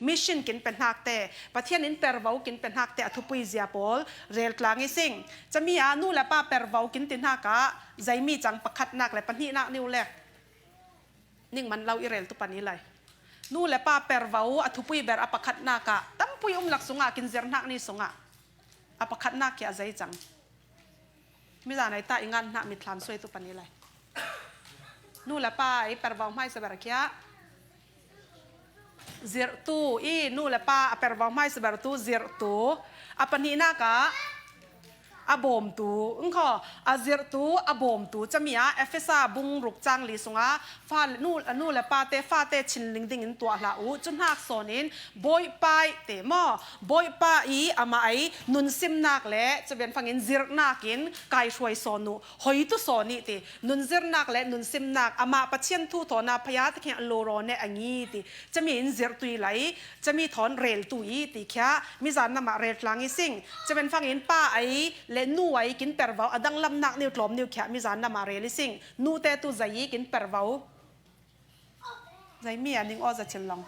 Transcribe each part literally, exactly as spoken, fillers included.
Mission kin pe hnakte, Pathian in pervo kin pe hnakte a thupui zia pawl rel tlang i sing. Cami a nu le pa pervo kin ti hnaka, zeimi cang pakhatnak le pahnihnak niu le. Ning man lo i rel tu pan i lai. Nu le pa pervo a thupui ber a pakhatnaka, tampui um lak sunga kin zir hnak ni sunga. A pakhatnak kia zei cang. Mi zan ai ta i ngan hnak mitthlan suai tu pan i lai. Nu le pa i pervo hmai sa ber kia. Zirhtu i nu le pa a pervo hmai sa ber tu zirhtu. A pahnihnak ah a bawmtu, nkhaw, a zirhtu, a bawmtu, cami ah Efesa bung ruk cang li sungah fa, nu, nu le pate, fate chinling dingin tuah hlah uh, cu hnak sawn in Bawipa i te maw, Bawipa i amah ei nunsimnak le cabian fangin zirhnak in kaihruai sawn uh, hoitu sawn i ti, nunzirhnak le nunsimnak, amah Pathian thu thawn a phaya tikheng a lawraw ne a ngi ti, cami in zirhtu i lai, cami thawn reltu i ti khia, mizan namah rel tlang i sing. Cabian fangin pa ei le nu ei kin pervo a danglamnak niu tlawm niu khia, mizan namah rel i sing. Nute tu zei i kin pervo. Zeimi a ning aw za chil long.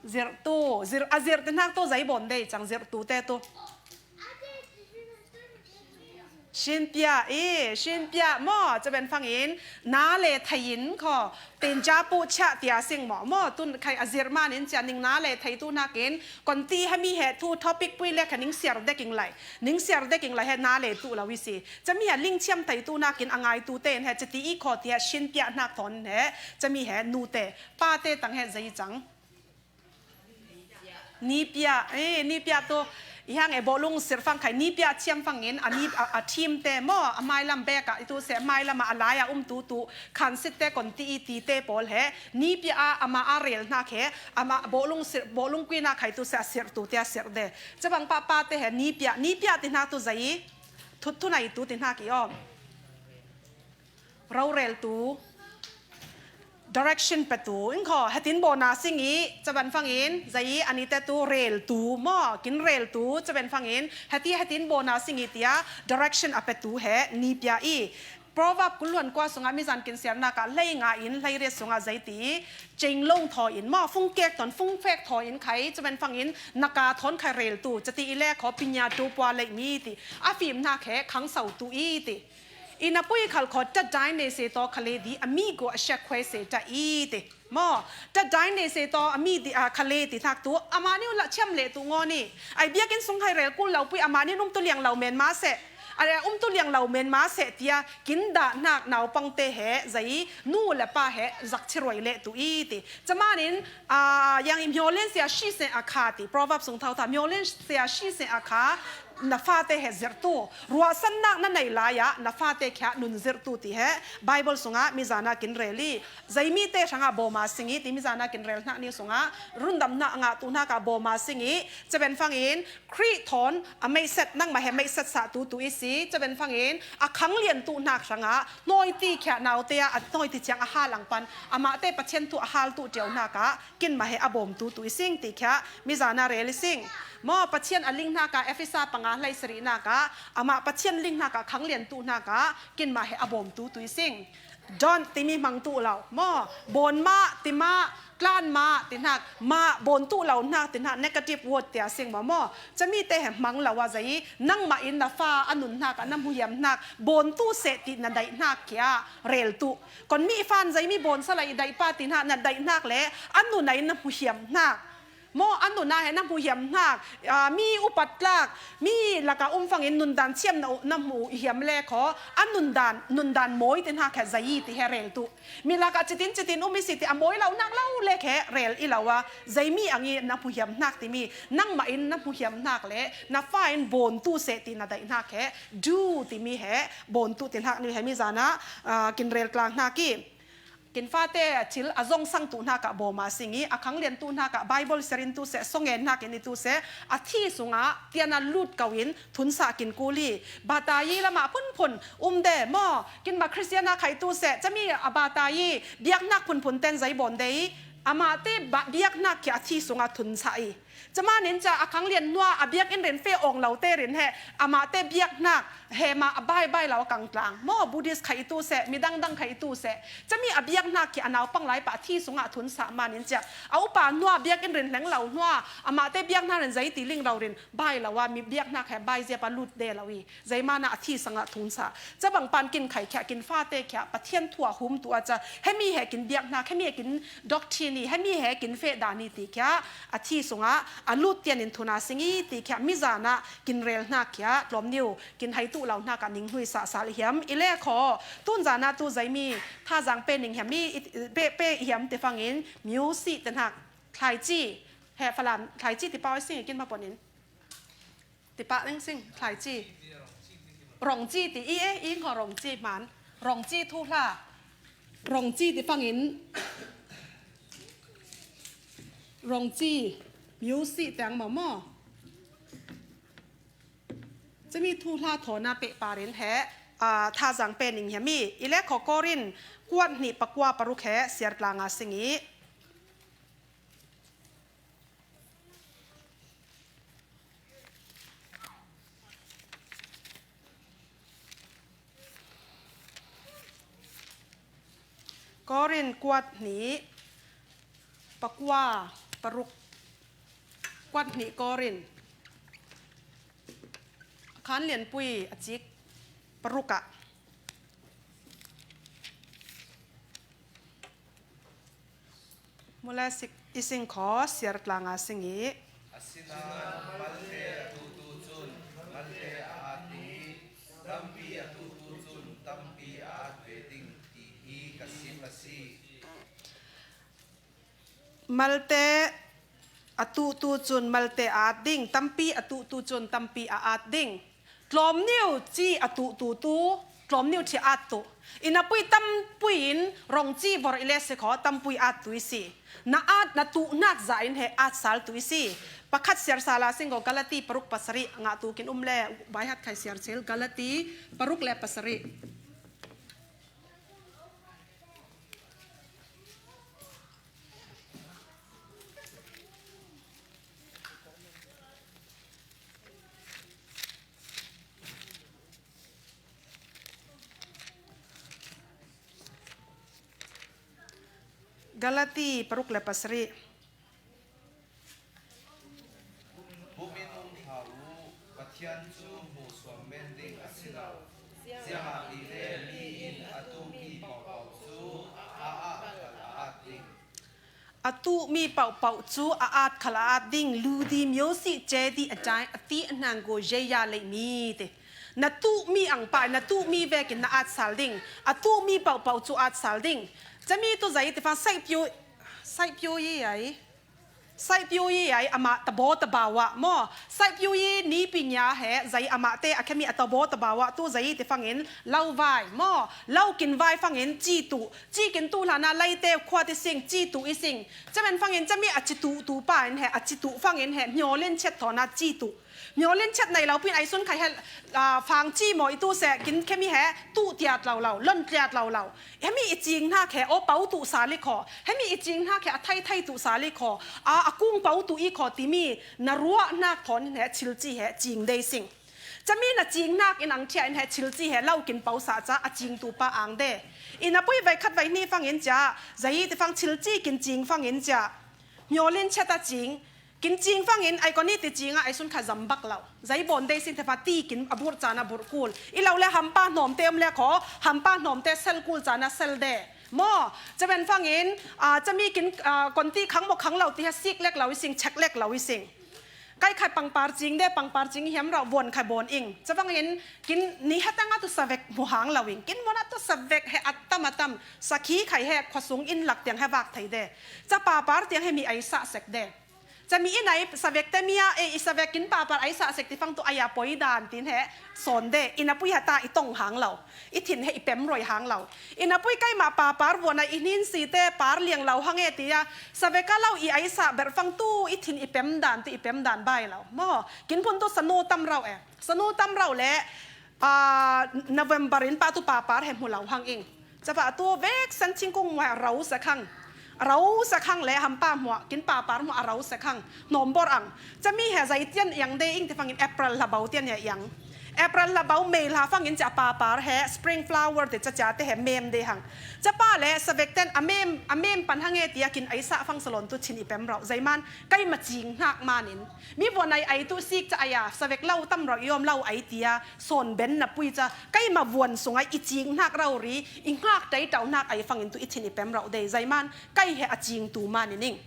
Zirhtu, zir, a zirh te hnak tu zei bawn dei cang zirhtu te tu. Shinpiah i, shinpiah maw, cabian fangin, na le thei in khaw, tenja pu chia tia sing maw, maw, tun khai a zirh man in cia ning na le thei tu hnakin, konti hemi he thu topic pui le kha ning siar dek ing lai, ning siar dek ing lai he na le tu lo i si. Cami he lingchiam thei tu hnakin a ngai tu te in he, citi i khaw ti he, shinpiah hnak thawn he, cami he, nu te, pa te tang he zei cang. Nipiah, eh, nipiah tu, i hang e bawlung sir fang khai, nipiah chiam fangin, a, ni, a, a thim te maw, a mailam bek ah, i tu se, mailam ah, a lai ah um tu tu, khansit te konti i ti te pawl he, nipiah ah, ama a rel hnak he, ama bawlung sir, bawlung kui hnak khai tu se, a sir tu te a sir de. Cabang pa, pa te he, nipiah, nipiah ti hnak tu zei, thut thunai tu ti hnak i om. Roreltu, direction petu, in khaw, hetin bawna sing i, caban fangin, zei i, ani te tu, reltu, maw, kin reltu, caban fangin, heti, hetin bawna sing i tia, direction a petu he, nipia i. Proverb kul luan kua sungah mizan kin siarnak ah, hlei nga in, hlei riat sungah zei ti, cing long thaw in, maw, fungkek ton, fungfek thaw in khai, caban fangin, naka thawn khai reltu, cati i le khaw, pinya tu pua lei mi ti, a fim hnak he, khang sau tu i ti. I na pui khal khaw tat dai nei se taw khale di a mi ko a shek khuai se ta i ti. Maw, tat dai nei se taw a mi di a khale ti thak tu, ama niu lah chiam le tu ngaw ni. Ai biak in sung hai rel kul lo pui ama niu um tu liang lo men ma se. A um tu liang lo men ma se tia kin dah hnak naupang te he zai nu le pa he zak chiruai le tu i ti. Caman in, a, yang i myo len sia shi se a kha ti. Proverb sung thau tha myo len sia shi se a kha. Na fate he zirhtu, ruahsannak na nei lai ah na fate khia nun zirhtu ti he Bible sungah mizan ah kin rel i, zeimi te hrangah bawma sing i ti mizan ah kin rel hnak ni sungah rundam hnak a ngah tu hnak ah bawma sing i, caben fangin Khrih thawn a meihset nangmah he meihset sah tu tu i si, caben fangin a khanglian tu hnak hrangah hnawi ti khia naute ah a hnawi ti chiang a hal ang pan amah te Pathian tu a hal tu ṭiau hnak ah kinmah he a bawm tu tu i sing ti khia mizan ah rel i sing. Maw Pathian a ling hnakah Efesa panga hlei sarih nakah amah Pathian ling hnakah khanglian tu hnakah kinmah he a bawm tu tu i sing. Don't timi hmang tu lo. Maw bawn mah, ti mah, tlan mah, ti hnak, mah bawn tu lo hnak, ti hnak, negative word tia sing maw, maw. Cami te he hmang lo a zei, nangmah in na fa a nun hnakah na hmuhiam hnak, bawn tu seh ti na daih hnak kia rel tu. Kon mi fan zei mi bawn sa lai daih pa ti hnak, na daih hnak le a nun ai na hmuhiam hnak. Maw a nun ah he na hmuhiam hnak, a, mi upat tlak, mi lakah um fangin nundan chiam na, na hmu hiam le khaw, a nundan, nundan mawi ti hnak he zei ti he rel tu. Mi lakah citin citin um i si ti a mawi lo hnak lo le khe rel i lo a, zeimi ang i na hmuhiam hnak timi, nangmah in na hmuhiam hnak le na fa in bawn tu seh ti na daih hnak he, do timi he, bawn tu ti hnak ni he mizan ah, a, kin rel tlang hnak i. Kin fate a thil a zong sang tu hnakah bawma sing i, a khanglian tu hnakah Bible siarin tu seh, songen hnakin i tu seh, a thi sungah tiana lut ko in thunsah kin kul i, batayi lamah phunphun um de maw, kinmah Khristian a khai tu seh, cami a batayi biak hnak phunphun ten zei bawn de i, amah te ba-, biak hnak khi a thi sungah thunsah i. Camanin ca a kang lian hnuah a biakinn rin feh awng lote rin he amahte biaknak he mah a baibai lo a kang tlang. Maw Buddhist kha i tu seh, midang dang kha i tu seh. Cami a biaknak khi a naupang lai pah thi sungah thun sah manin cia a upa hnuah biakinn rin hleng lo hnuah amahte biaknak rin zei ti ling lo rin bai lo a mi biaknak he bai ziap a lut de lo i. Zeimana a thi sangah thun sah. Cabang pan kin khai khia, kin fate khia, Pathian thu a hum tu a ca. Hemi he kin biak hna, hemi he kin doctrine i, hemi he kin feh dan i ti khia. A thi sungah a lut tian in thuna sing i ti khia. Mi zana kin rel hna khia. Tlawm niu kin hai tu lo hna ka ning hnui sah sal hiam. I le kho, tun zana tu zeimi, thazang pe ning hiam i, pe, pe hiam ti fangin, miu si te hnak, thlaici, he Falam, thlaici ti pau i sing i kin ma pon in. Tipah ding sing, thlaici. Rongci ti i e, i ngaw rongci hman. Rongci thuhla. Rongci ti fangin. Rongci. Miu si tiang maw maw. Cami thuhla thawna peh parin he, ah, thazang pe ning hiam i. I le kho Korin, kuat hnih pakua paruk he, siar tlanga sing i. Korin kuat hnih, pakua, paruk, kuat hnih Korin. Khan lianpui a cik paruk ah. Mule sik i sing kho siar tlanga sing i. Asinain malte a tutu cun malte a at ding i, tampi a tutu cun tampi a at ve ding ti hi ka sim a si. Malte a tutu cun malte a at ding, tampi a tutu cun tampi a at ding. Tlawmniu ci a tutu tu, tlawmniu ṭhi at tu. Inn a pui tampui in rong ci vor i le si kho, tampui at tu i si. Na at, na tuhnak zah in he at sal tu i si. Pakhat siar sala sing ko Galati paruk pasarih ngah tu kin um le, baihat khai siar cil, Galati paruk le pasarih. Galati paruk le pasarih. Bumin um hlah u, Pathian cu hmuhsuam men ding a si lo. Ziangahtile mi in a tuhmi paohpaoh cu a at khal a at ding. A tuhmi paohpaoh cu a at khal a at ding, ludi miosi cedi a cai a ti a hnang ko jeya leimi te. Na tuhmi ang pa, na tuhmi vekin na at sal ding, a tuhmi paohpaoh cu at sal ding. Cami tu zei tifang saipio, saipio yi ai. Saipio yi ai amah tabo tabau ah maw? Saipio yi nipi nya he zei amah te a khemi a tabo tabau ah tu zei tifangin lo vai maw? Lo kin vai fangin ci tu. Ci kin tu hlana leite khua ti sing, ci tu i sing. Camen fangin cami a ci tu tu pa in he, a ci tu fangin he, hmio len chet thawna ci tu. Hmio len chet nei lo pin ai sun khai he, ah, fang ci maw i tu se, kin khemi he, tu tiat lo lo, lon tiat lo lo. Hemi i cing hna khe, aw pau tu sa li kho. Hemi i cing hna khe, a thai thai tu sa li kho. A, a kung pau tu i kho timi, na ruah hnak thawn he, chil ci he, cing dei sing. Cami na cing hnak in ang ṭhia in he chilci he lo kin pausa ca a cing tu pa ang de. Inn a pui vai khat vai hnih fangin cia, zei ti fang chilci kin cing fangin cia. Hmio len chet a cing. Kin cing fangin ai ko ni ti cing a ai sun kha zam bak lo. Zei bon dei sin te fa ti kin a burh caan a burh kul. I lo le hampa hnawm te um le kho, hampa hnawm te sel kul caan a sel de. Maw, caben fangin, ah, cami kin, ah, kon ti khang maw khang lo ti ha sik lek lo i sing, chek lek lo i sing. Kai khai pangpar cing de, pangpar cing hiam rau, vuan khai bawn ing. Cavang in, kin ni ha tang a tu savek mu hang lo ing. Kin muan a tu savek he a tam a tam, sakhi khai he khua sung in lak tiang he vak thei de. Ca papar tiang he mi ai sa sek de. Ca mi in ai savek te mi a, e, i savek kin papar ai sa sek ti fang tu ai a poi dan tin he sawn de. Inn a pui ha ta i tong hang lo. I thin he i pem roi hang lo. Inn a pui kai mah papar vuan a i hnin si te par liang lo hang e ti a. Savek a lo i ai sa ber fang tu i thin i pem dan tu i pem dan bai lo. Maw, kin phun tu sanu tam rau e. Sanu tam rau le, ah, November in pa tu papar he hmu lo hang ing. Capa tu vek san thingkung muai rau sa khang. Rau sekhang le hampa hmuah, kin papar hmuah a rau sekhang. Nawmbor ang. Cami he zei tian iang de ing ti fangin April hla bau tian he iang. April hla bau May hla fangin cia papar he spring flower te cacia te he mem de hang. Capa le savek ten a mem, a mem pan hange tia kin aisa fang salon tu chin i pem rau. Zeiman kai ma cing hnak manin. Mi vuan ai ai tu sik ca ai a, savek lo tam rau i om lo ai tia, son ben na pui ca, kai ma vuan sung ai i cing hnak rau ri, i ngak tei tau hnak ai fangin tu i chin i pem rau dei. Zeiman kai he a cing tu manin ing.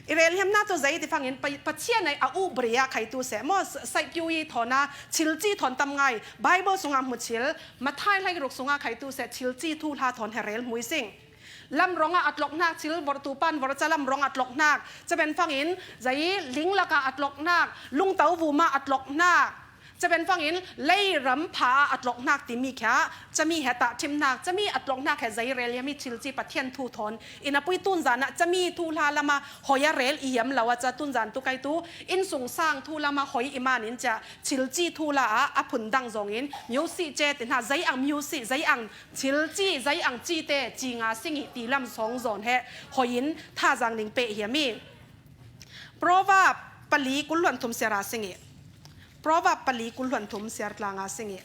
I rel hiam na tu zei ti fangin pa, Pathian ai a u bria khai tu se. Mo sai piu i thona, chil ci thon tam ngai. Bible sunga mu chil, Mathai hlai ruk sunga khai tu se, chil ci thu hla thon he rel mui sing. Lam ronga a tlok hnak, thil vorh tu pan vorh ca lam ronga a tlok hnak. Caben fangin, zei ling laka a tlok hnak, lungto vuma a tlok hnak. Caben fangin, lei ram pha a tlok hnak timi khia, cami he tah thim hnak, cami a tlok hnak he zei rel hiam i thil ci Pathian thu thon. Ina pui tunzan ah cami thu hla lama hoi a rel i hiam lo a ca tunzan tu kai tu, in sung sang thu lama hoi i manin cia, thil ci thu la ah a phun dang zongin, music ce ti hna, zei ang music, zei ang Thil ci, zei ang ci te, ci nga sing i ti lam song zon he, hoi in tha zang ning pe hiam i. Proverb pali kul hluan thum siar a sing i. Proverb pali kul hluan thum siar tlang a sing i.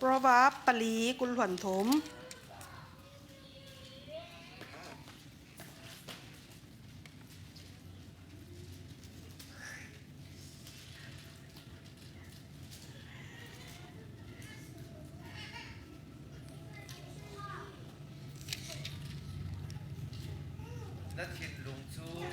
Proverb pali kul hluan thum. Na thinlung cu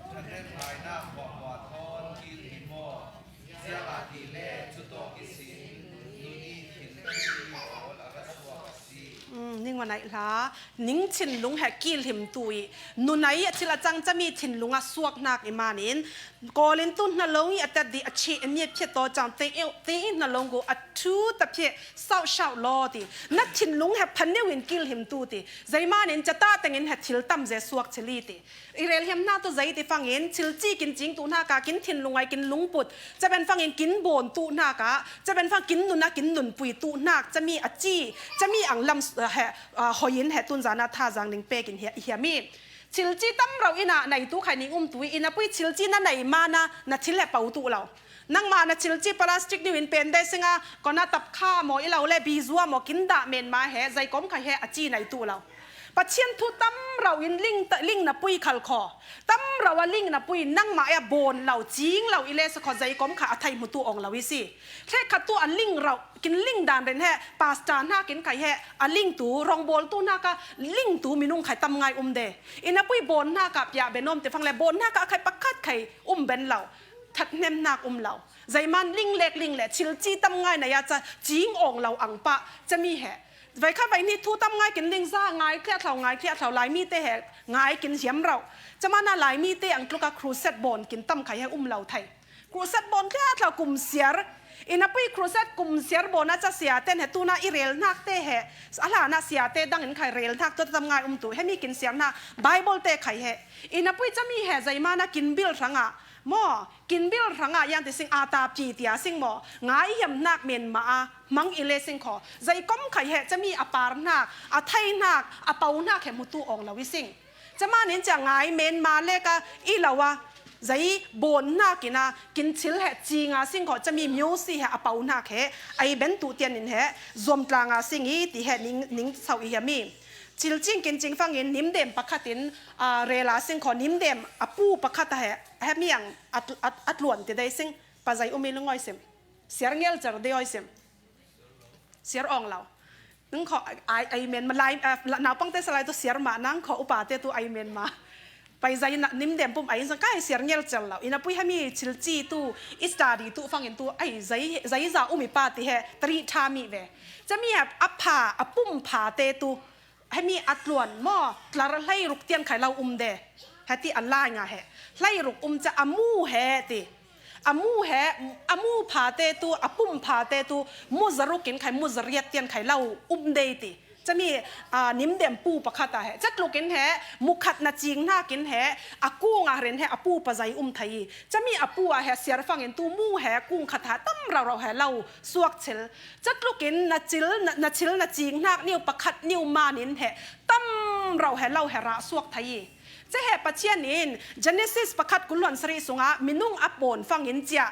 ṭhathnem ngainak huahua thawn kil hi maw? Ziangahtile cutawk ihsin nuni thinlung pawl a ra suak a si. Mm, ning wa naih hla, ning thinlung he kilhimtu i nunai a thil a cang cami thinlung a suak hnak i manin, Kawlin tu hna lo i a tat di a chih a miat phiat taw cang te, te hna lo gu a thu ta phiat sau sau law ti. Na thinlung he phan neu in kilhimtu ti. Zeimanin cata tengin he thil tam ze suak chili ti. I rel hiam hna tu zei ti fangin, thil ci kin cing tu hna ka, kin thinlung ai kin lungput. Caben fangin kin bawn tu hna ka, caben fang kin nun a kin nunpui tu hna, cami a ci, cami ang lam, eh, he, ah, hoi in he tunzan a tha zang ning pek in he, hiam i. Thil ci tam rau inn ah nei tu khai ning um tu i, inn a pui thil ci na nei ma na, na thil he pau tu lo. Nangmah na thil ci plastic diu in pen de singa, kona tap kha maw i lo le, bizua maw kin dah men ma he, zei kom khai he a ci nei tu lo. Pathian thu tam rau in ling, ling na pui khal kho. Tam rau a ling na pui nangmah e bawn lo, cing lo i le sa kho zei kom kha a thai hmu tu ong lo i si. Hre khat tu a ling rau, kin ling dan ren he, pastor hna kin khai he, a ling tu, rong bawl tu hna ka, ling tu minung khai tam ngai um de. Inn a pui bawn hna ka, pia ben om te fang le, bawn hna ka a khai pakhat khai um ben lo. That hnem hnak um lo. Zeiman ling lek ling le, thil ci tam ngai na ya ca, cing ong lo ang pah, cami he. Vai kha vai ni thu tam ngai kin ling za ngai thliah thlau, ngai thliah thlau, Laimi te he ngai kin hiam rau. Camana Laimi te ang tluka crusade bawn kin tam khai he um lo thai. Crusade bawn thliah thlau kum siar. Inn a pui crusade kum siar bawn a ca sia ten he tuna i rel hnak te he. A hlan a sia te dang in khai rel hnak tu tam ngai um tu. He mi kin siar hna Bible te khai he. Inn a pui cami he zeimana kin bil hrangah. Maw, kin bil hrangah yang ti sing a ta pi tia sing maw. Ngai hiam hnak men ma a. Hmang i le sing kho. Zei kom khai he cami a par hnak, a thai hnak, a pau hnak he hmu tu ong lo i sing. Camanin cia ngai men ma le ka i lo a, zei bawn hnak in a, kin thil he ci nga sing kho cami myo si he a pau hnak he, ai ben tu tian in he, zuam tla nga sing i ti he ning, ning sau i hiam i. Thil cing kin cing fangin nim dem pakhat in, a, rel a sing kho nim dem a pu pakhat a he, he miang a, a, a tluan ti dei sing, pa zei um i lungoi sim. Siar ngel cer dei oi sim. Siar ong lo. Nang kho ai, ai men ma lai, ah, la, naupang te salai tu siar ma, nang kho upa te tu ai men ma. Pai zai na, nim dem pum ai zang kai siar ngel chel lo. Inn a pui hami thil ci tu, i study tu fangin tu, ai zai, zai za umi pa ti he, tari tha mi ve. Cami he, a pha, a pum pha te tu, hemi a tluan maw, tlar hlei ruk tian khai lo um de. Heti a lai nga he. Hlei ruk um ca a mu he ti. A mu he, a mu pha te tu, a pum pha te tu, mu zaruk in khai, mu zariat tian khai lo um dei ti. Cami, aa, nimdem pu pakhat ah he, catlukin he, mukhat na cing hnakin he, a kung ah rin he, a pu pazai um thei. Cami a pu ah he, siar fangin tu mu he, kung khat ha, tam rauh rauh he, lo suak chil. Catlukin na cil, na, na cil na cing hnak niu pakhat niu manin he, tam rauh he, lo he rah suak thei. Cehe Pathian in Genesis pakhat kul luan sarih sungah minung a pawn fangin cia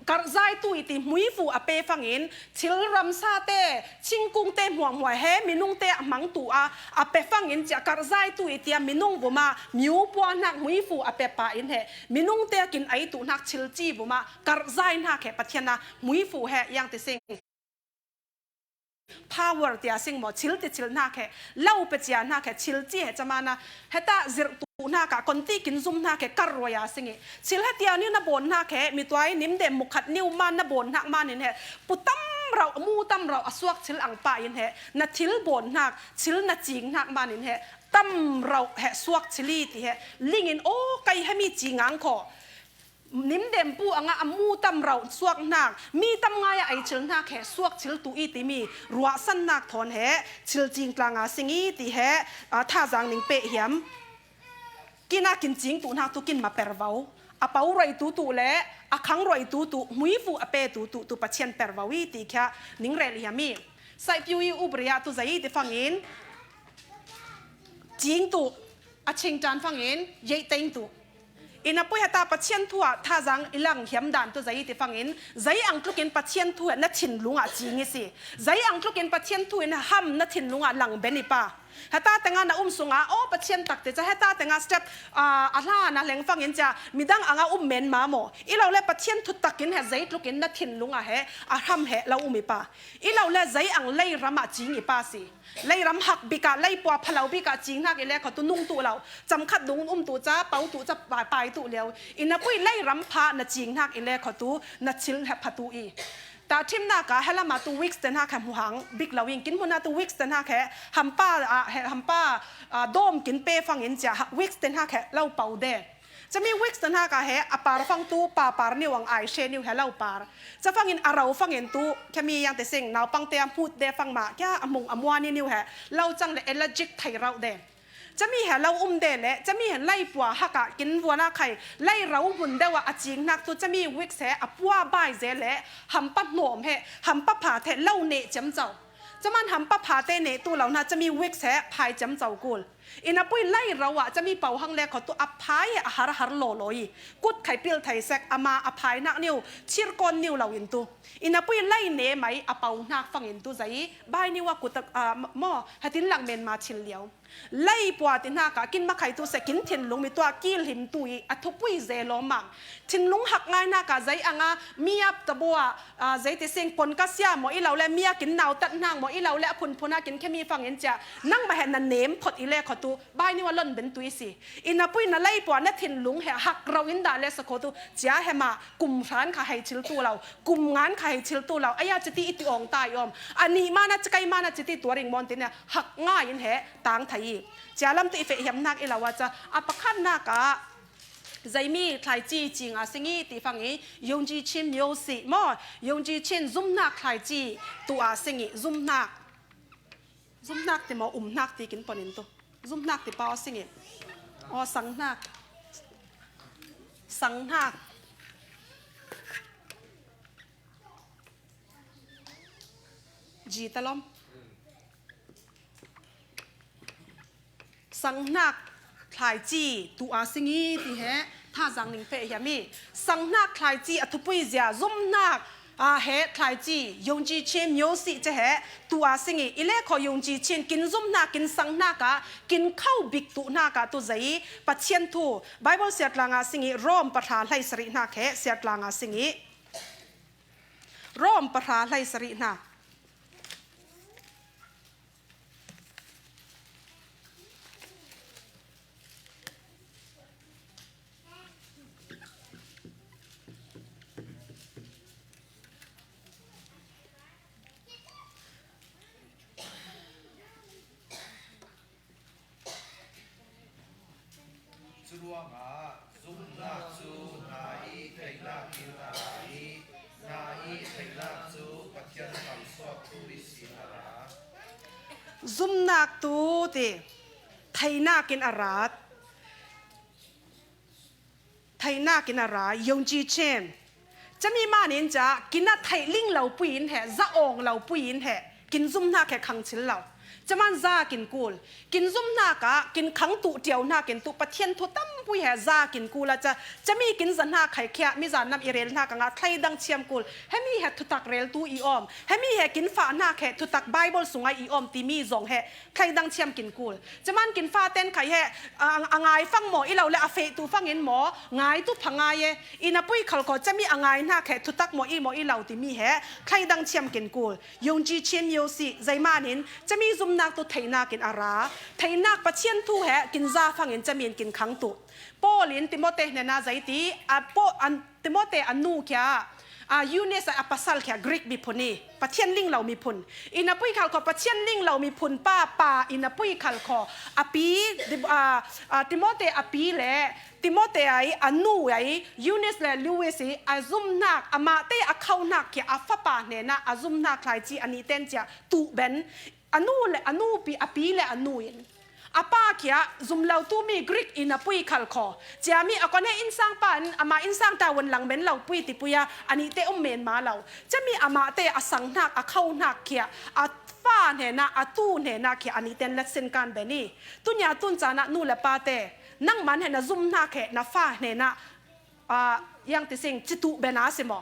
karhzaitu i ti hmuifu a pe fangin thil ramsate, thingkungte hmuahhmuah he minungte a hmangtu a, a pe fangin cia karhzaitu i tia minung vumah miu puahnak hmuifu a pe pa in he minungte a kin aitu hnak thilci vumah karhzai hnak he Pathian a hmuifu he iang ti sing. Power tia sing maw, thil ti thil hnak he, lo pe cia hnak he, thilci he camana, heta zirh tu hnak ah, konti kin zum hnak he, kar ruai a sing i. Thil he tia ni na bawn hnak he, mituai nimdem mukhat niu man na bawn hnak manin he, pu tam rauh, mu tam rauh, a suak thil ang pa in he, na thil bawn hnak, thil na cing hnak manin he, tam rauh he, suak thil i ti he, lingin, aw, kai he mi ci ngang kho. Nimdem pu a ngah a mu tam rauh suak hnak, mi tam ngai a ei thil hnak he suak thil tu i timi ruahsan hnak thawn he thil cing tlang a sing i ti he, aa, thazang ning peh hiam. Kin a kin cing tu hnak tu kin ma per vo. A po ruai tu tu le a khang ruai tu tu, hmuifu a pe tu tu, tu Pathian per vo i ti khia ning rel hiam i. Saihpiu i ubria tu zai i ti fangin cing tu, a chingtan fangin yeih teng tu. Ina pui heta Pathian thu ah thazang i lang hiam dan tu zai i ti fangin, zai ang tlukin Pathian thu he na thinlung ah cing i si. Zai ang tlukin Pathian thu in ham na thinlung ah lang ben i pa. Heta tenga na um sunga, aw Pathian tak ti ca heta tenga step, aa, a hla na leng fangin cia midang anga um men ma maw. I lo le Pathian thu takin he zai tlukin na thinlung ah he, a ham he lo um i pa. I lo le zai ang lei ram ah cing i pa si. Leiram hak bik ah, leipua phalo bik ah cing hnak i le kho tu nung tu lo. Cam khat dung um tu ca, po tu ca, pai, pai tu lio. Ina pui leiram pha na cing hnak i le kho tu na thil he pha tu i. Tahṭhimnak ah, he lam ah tu weeks te hnak he hmu hang bik lo in, kin hmun ah tu weeks te hnak he, hampa, ah, he, hampa, ah, dawm kin pe fangin cia, ha, weeks te hnak he lo po de. Cami weeks te hnak ah he, a par fang tu, pa par niu ang ai she niu he lo par. Ca fangin a ro fangin tu, khami yang te sing, naupang te a hmut de fang mah, kia a mung a muani niu he, lo cang le allergic thei rauh de. Cami he lo um de le, cami he leipua hak ah kin vuan a khai, lei ro hmun deuh ah a cing hnak tu, cami weeks he a pua bai ze le, hampa hnawm he, hampa pha the lo neh ciamco. Caman hampa pha te neh tu lo hna, cami weeks he phai ciamco kul. Ina pui lei ro ah cami po hang le kho tu a phai a har har law law i. Kut khai pil thei sek ama a phai hnak niu, thir kawn niu lo in tu. Ina pui lei ne mai a po hnak fangin tu zai i. Bai niu a kut a, ah, maw, hatin lang men ma thil lio. Lei pua ti hnak ah kin makhai tu sek kin thinlung mi tuah kil him tu i a thupui ze law mang. Thinlung hak ngai hnak ah zai anga mi ap ta bua, ah, zei ti sing pon ka sia maw i lo le mi a kin nau tat hnak maw i lo le a phunphun a kin khemi fangin cia nangmah he na nem phot i le kho tu bai niu a lon ben tu i si. Ina pui na leipua na thinlung he hak ro in dah le sa kho tu cia he mah kum hran kha hei thil tu lo, kum ngan kha hei thil tu lo, aya citi i ti awng ta i om. A nih mana cikai mana citi tua ring mawn ti ne hak ngai in he tang thai i. Cia lam tu i feh hiam hnak i lo a ca a pakhat hnak ah Zeimi thlaici cing a sing i ti fang i, yungji chim myo si maw, yungji chin zumhnak thlaici tu a sing i, zumhnak, zumhnak ti maw, umhnak ti kin pon in tu, zumhnak ti pa a sing i, aw, sanghnak, sanghnak, ji talom. Sanghnak thlaici tu a sing i ti he thazang ning peh hiam i. Sanghnak thlaici a thupui zia zumhnak a he thlaici yungji chin myo si ce he tu a sing i. I le kho yungji chin kin zumhnak kin sanghnak a kin kho bik tu hnak a tu zei Pathian thu Bible siatlang a sing i Rom pahra hlei sarih hnak he siatlang a sing i. Rom pahra hlei sarih hnak. Curuangah zumhnak cu hna i theihnak in a ra i, hna i theihnak cu Pathian thangṭhat Zumnak tu ti, theinak in a rat. Theinak in a ra, yongji chem. Cami manin ca, kin a theih ling lo pui in he, za awng lo pui in he, kin zumnak he khang chil lo. Caman za kin kul. Kin zumnak ah, kin khang tuh tiau hnak in tuh, Pathian thu tampui he za kin kul a ca. Cami kin za hnak khai khia, mi zan nam i rel hnak a ngah, thleidang chiam kul. Hemi he thutak rel tu i om. Hemi he kin fah hnak he thutak Bible sungah i om timi zong he. Thleidang chiam kin kul. Caman kin fa ten khai he, a, a ngai fang maw, i lo le a feh tu fang in maw, ngai tu pha ngai e. I na pui khal kho cami a ngai hnak he thutak maw, i maw, i lo timi he. Thleidang chiam kin kul. Yongji chem yo si, zeiman in, cami zumnak tu theinak in a ra. Theinak Pathian thu he, kin za fang in cami in kin khang tu. Paul in Timote hnena zei ti, a Paul, an, Timote a nu khia, a Eunice a pasal khia Greek miphun i, Pathian ling lo miphun. I na pui khal kho Pathian ling lo miphun pa, pa i na pui khal kho. A pi, di-, a, a Timote a pi le, Timote ai, a nu ai, Eunice le Lois i, a zumnak, a mahte a khauhnak khia, a fapa hnena, a zumnak thlaici, a nih ten cia, tuh ben. A nu le, a nu pi, a pi le a nu in. A pa khia, zum lo tu mi Greek i na pui khal kho. Cia mi a kon he innsang pa in, ama innsang ta won lang men lo pui ti pui a, a nih te um men ma lo. Cia mi a mahte a sang hnak, a khauh hnak khia, a fa hnena, a tu hnena khia, a nih ten let sin kan ben i. Tunia tun cana nu le pa te, nang man he na zum hnak he, na fa hnena, a, yang ti sing, ci tuh ben a si maw.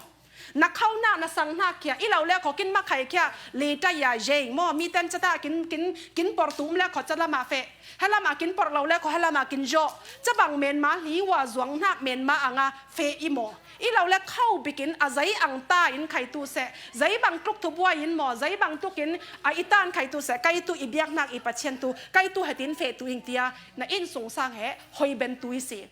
Na khauh hnak, na sang hnak khia, i lo le kho kin makhai khia, le ta ya zeng maw, mi ten cata kin, kin, kin por tum le kho ca lama feh. He lama kin por lo le kho, he lama kin zawh. Ca bang men ma hli wa zuang hnak men ma a nga feh i maw. I lo le khau bikin a zei ang ta in khai tu se, zei bang tluk thu buai in maw, zei bang tuk in a i tan khai tu se, kai tu i biak hnak i Pathian tu, kai tu he tin feh tu ing tia, na inn sung sang he, hoi ben tu i si.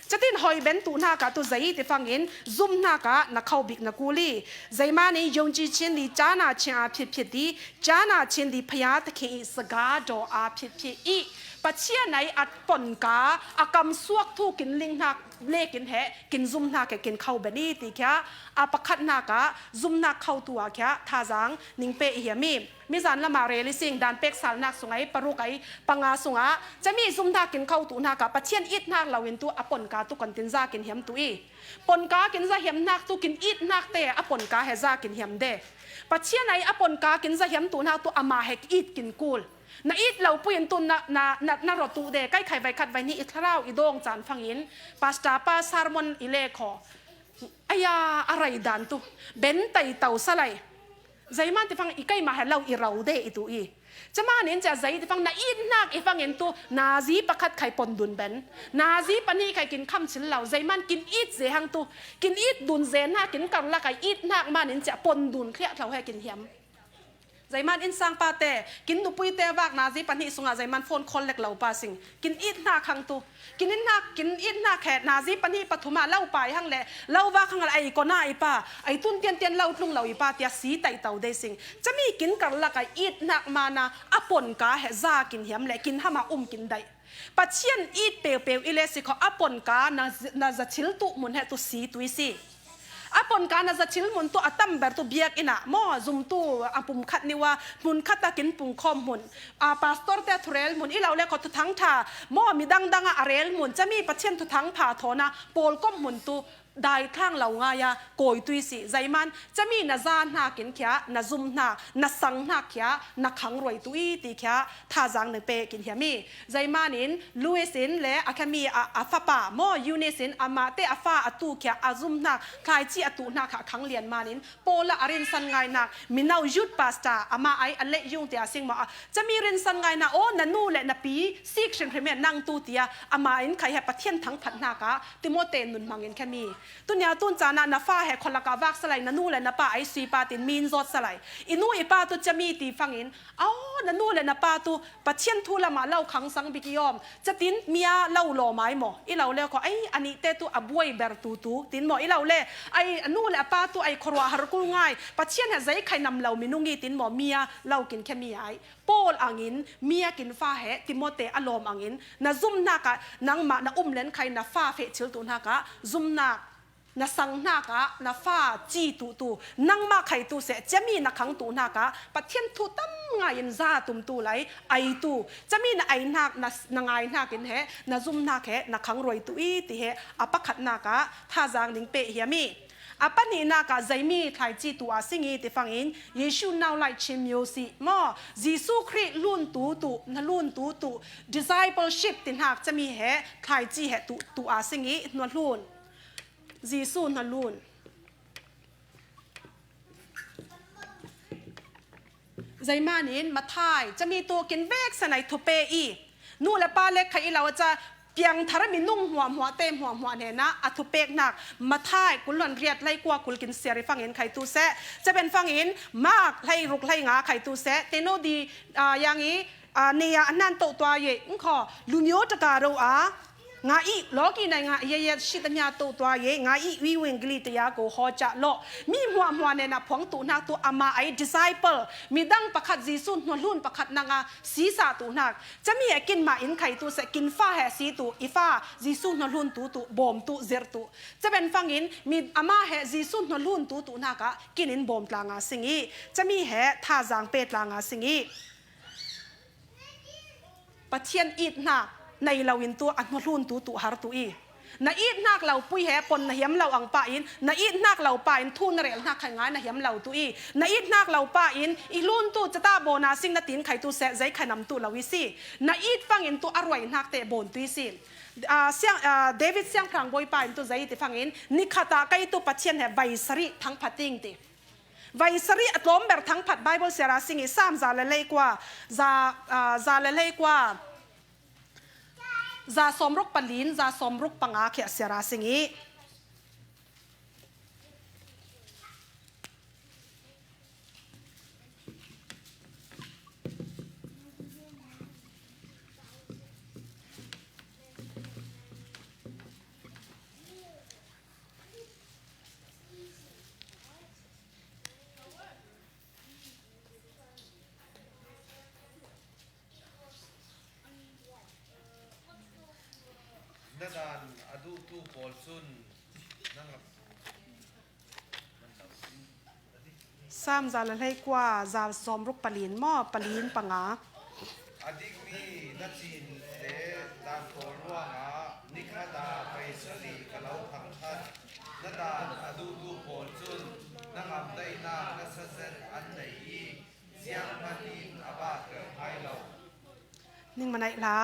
Catin hoi ben tu hnak ah tu zei ti fang in, zum hnak ah na khau bik na kul i. Zeiman in yongji chin li cana chin a phit phit i, cana chin li phaya ta khe i saga do a phit phit i. Pathian ai a pon ka, a kam suak thu kin ling hnak le kin he, kin zum hnak he kin khau ben i ti khia, a pakhat hnak ah, zum hnak khau tu a khia, thazang, ning pe i hiam i. Mi zan lama rel i sing dan pek sal hnak sung ai, paruk ai, panga sung ah, cami zum hnak kin khau tu hnak ah, Pathian it hnak lo in tu a pon ka tu kon tin za kin hiam tu i. Pon ka kin za hiam hnak tu kin it hnak te a pon ka he za kin hiam de. Pathian ai a pon ka kin za hiam tu hnak tu ama he it kin kul. Na it lo pui in tu na, na, na, na ro tu de, kai khai vai khat vai ni i thlarau i dawng can fang in, Pastor pa sermon i le kho. Aya, a rai dan tu. Ben tai tau sa lai. Zeiman ti fang i kai ma he lo i rau de i tu i. Caman in cia zei ti fang na it hnak i fang in tu nazi pakhat khai pon dun ben. Nazi pahnih khai kin kham chil lo. Zeiman kin it ze hang tu. Kin it dun ze hnak kin kar lak ai it hnak man in cia pon dun khliah thlau he kin hiam. Zeiman innsang pa te, kin nupui te vak nazi pahnih sungah zeiman phone call lek lo pa sing. Kin it hnak hang tu. Kin it hnak, kin it hnak he, nazi pahnih pathum ah lo pai hang le, lo vak hang le, ai kona i pa, ai tun tian tian lo tlung lo i pa, tia si tai tau dei sing. Cami kin kar lak ai it hnak mana, a pon ka he za kin hiam le, kin hama um kin daih. Pathian it peupeu i le si kho, a pon ka na, na za chil tu mun he tu si tu i si. A pon ka na za chil mun tu a tam ber tu biak inn ah maw, zum tu a pum khat ni wa, mun khat a kin pung khawm mun. A pastor te a thurel mun, i lo le kho thuthang tha, maw mi dang dang a a rel mun, cami Pathian thuthang pha thawn a, pawl kom mun tu, dai thlang lo ngai a, kawi tu i si. Zeiman, cami na za hnak in khia, na zum hnak, na sang hnak khia, na khang ruai tu i ti khia, thazang na pe kin hiam i. Zeiman in, Lois in le a khami a, a fapa, maw Eunice in amah te a fa a tu khia, a zum hnak, thlaici a tu hnak kha khang lian man in, Paul a rinsan ngai hnak, mino youth pastor, amah ai a leh yung tia sing maw a, cami rinsan ngai hnak, aw, na nu le na pi, sik hrimhrim e nang tu tia, amah in khai he Pathian thangphat hnak ah, Timote nun hmang in khami. Tunia tun cana na fa he kholak ah vak salai, na nu le na pa ai sui pa tin min zawt salai. I nu i pa tu cami ti fang in, aw, na nu le na pa tu Pathian thu lamah lo khang sang bik i om. Catin mi a lo lawm ai maw? I lo le kho, ai, a nih te tu a buai ber tu tu, tin maw? I lo le, ai, a nu le a pa tu ai khuaruah har kul ngai. Pathian he zei khai nam lo minung i, tin maw? Mi a lo kin khe mi ai. Paul angin, mi a kin fa he, Timote a lawm angin, na zum hnak ah, nangmah na um len khai na fa feh chil tu hnak ah, zumnak Na sang hnakah na fa ci tuhtu, nangmah khaitu seh, cemi na khang tuhnakah Pathian thu tam ngaiin za tumtu lai aitu, cemi na aihnak, na, na ngaihnakin he na zumhnak he na khang ruaitu i ti he a pakhatnakah thazaang ding peh hiam i. A panihnakah zeimi thlaici tu a sing i ti fangin Jesu nau lai chim myo si maw, Jesu Khrih hlun tutu, na hlun tutu, discipleship ti hnak cemi he thlaici he tu, tu a sing i hnuahlun. Jesu hnuahlun. Zeimanin Matthai cami tu kin vek sanai thupe i nu le pa le khai i lo a ca piangthar minung hmuahhmuah te hmuahhmuah hnenah a thupeknak Matthai kul hluan riat hlei kua kul kin siar i fangin khaitu seh. Caben fangin Mark hlei ruk hlei nga khaitu seh. Teno di, ah, yang i, ah, neia a nan toh tua ye, ngkho, lumio taka ro a, nga i, loki nai nga i, ya, ya, shi tanya toh tua ye, nga i, wi wing gli te ya ko ho cha lo. Mi hmuahhmuah hnenah phuang tuhnak tu ama ai disciple, midang pakhat Jesu hnuahlun pakhat nanga sisa tuhnak. Cami a kin ma in khaitu seh, kin fa he si tu, i fa, Jesu hnuahlun tutu, bawm tu, zir tu. Caben fangin, mi ama he Jesu hnuahlun tutu nakah, kin in bawm tla nga sing i. Cami he thazaang pe tla nga sing i. Pathian itnak nei lo in tu a hnuahlun tutu har tu i. Na itnak lo pui he pon na hiam lo ang pa in, na itnak lo pa in thu na rel hnak khai ngai na hiam lo tu i. Na itnak lo pa in i hlun tu cata bawna sing na tin khaitu seh zei khanam tu lo i si. Na it fangin tu a ruai hnak te bawn tu i si. Ah, siang, ah, David siangphang bawi pa in tu zei ti fangin, nikhatah kei tu Pathian he vai sarih thangphat ding ti. Vai sarih a tlawm ber thangphat Bible siara sing i Sam za le lei kua, za, ah, za le lei kua, za sawmruk palin, za sawmruk panga khia siara sing i. Na dan a duhtu pawl cun na ngam. Sam za le hlei kua, za sawmruk palin maw, palin panga. A dikmi na cin le dan pawl ruangah nikhat ah paisali ka lo thangṭhat. Na dan a duhtu pawl cun na ngamdaihnak na sazet an nei i, zianghman in a bahter ngai lo. Ningmanaih hla,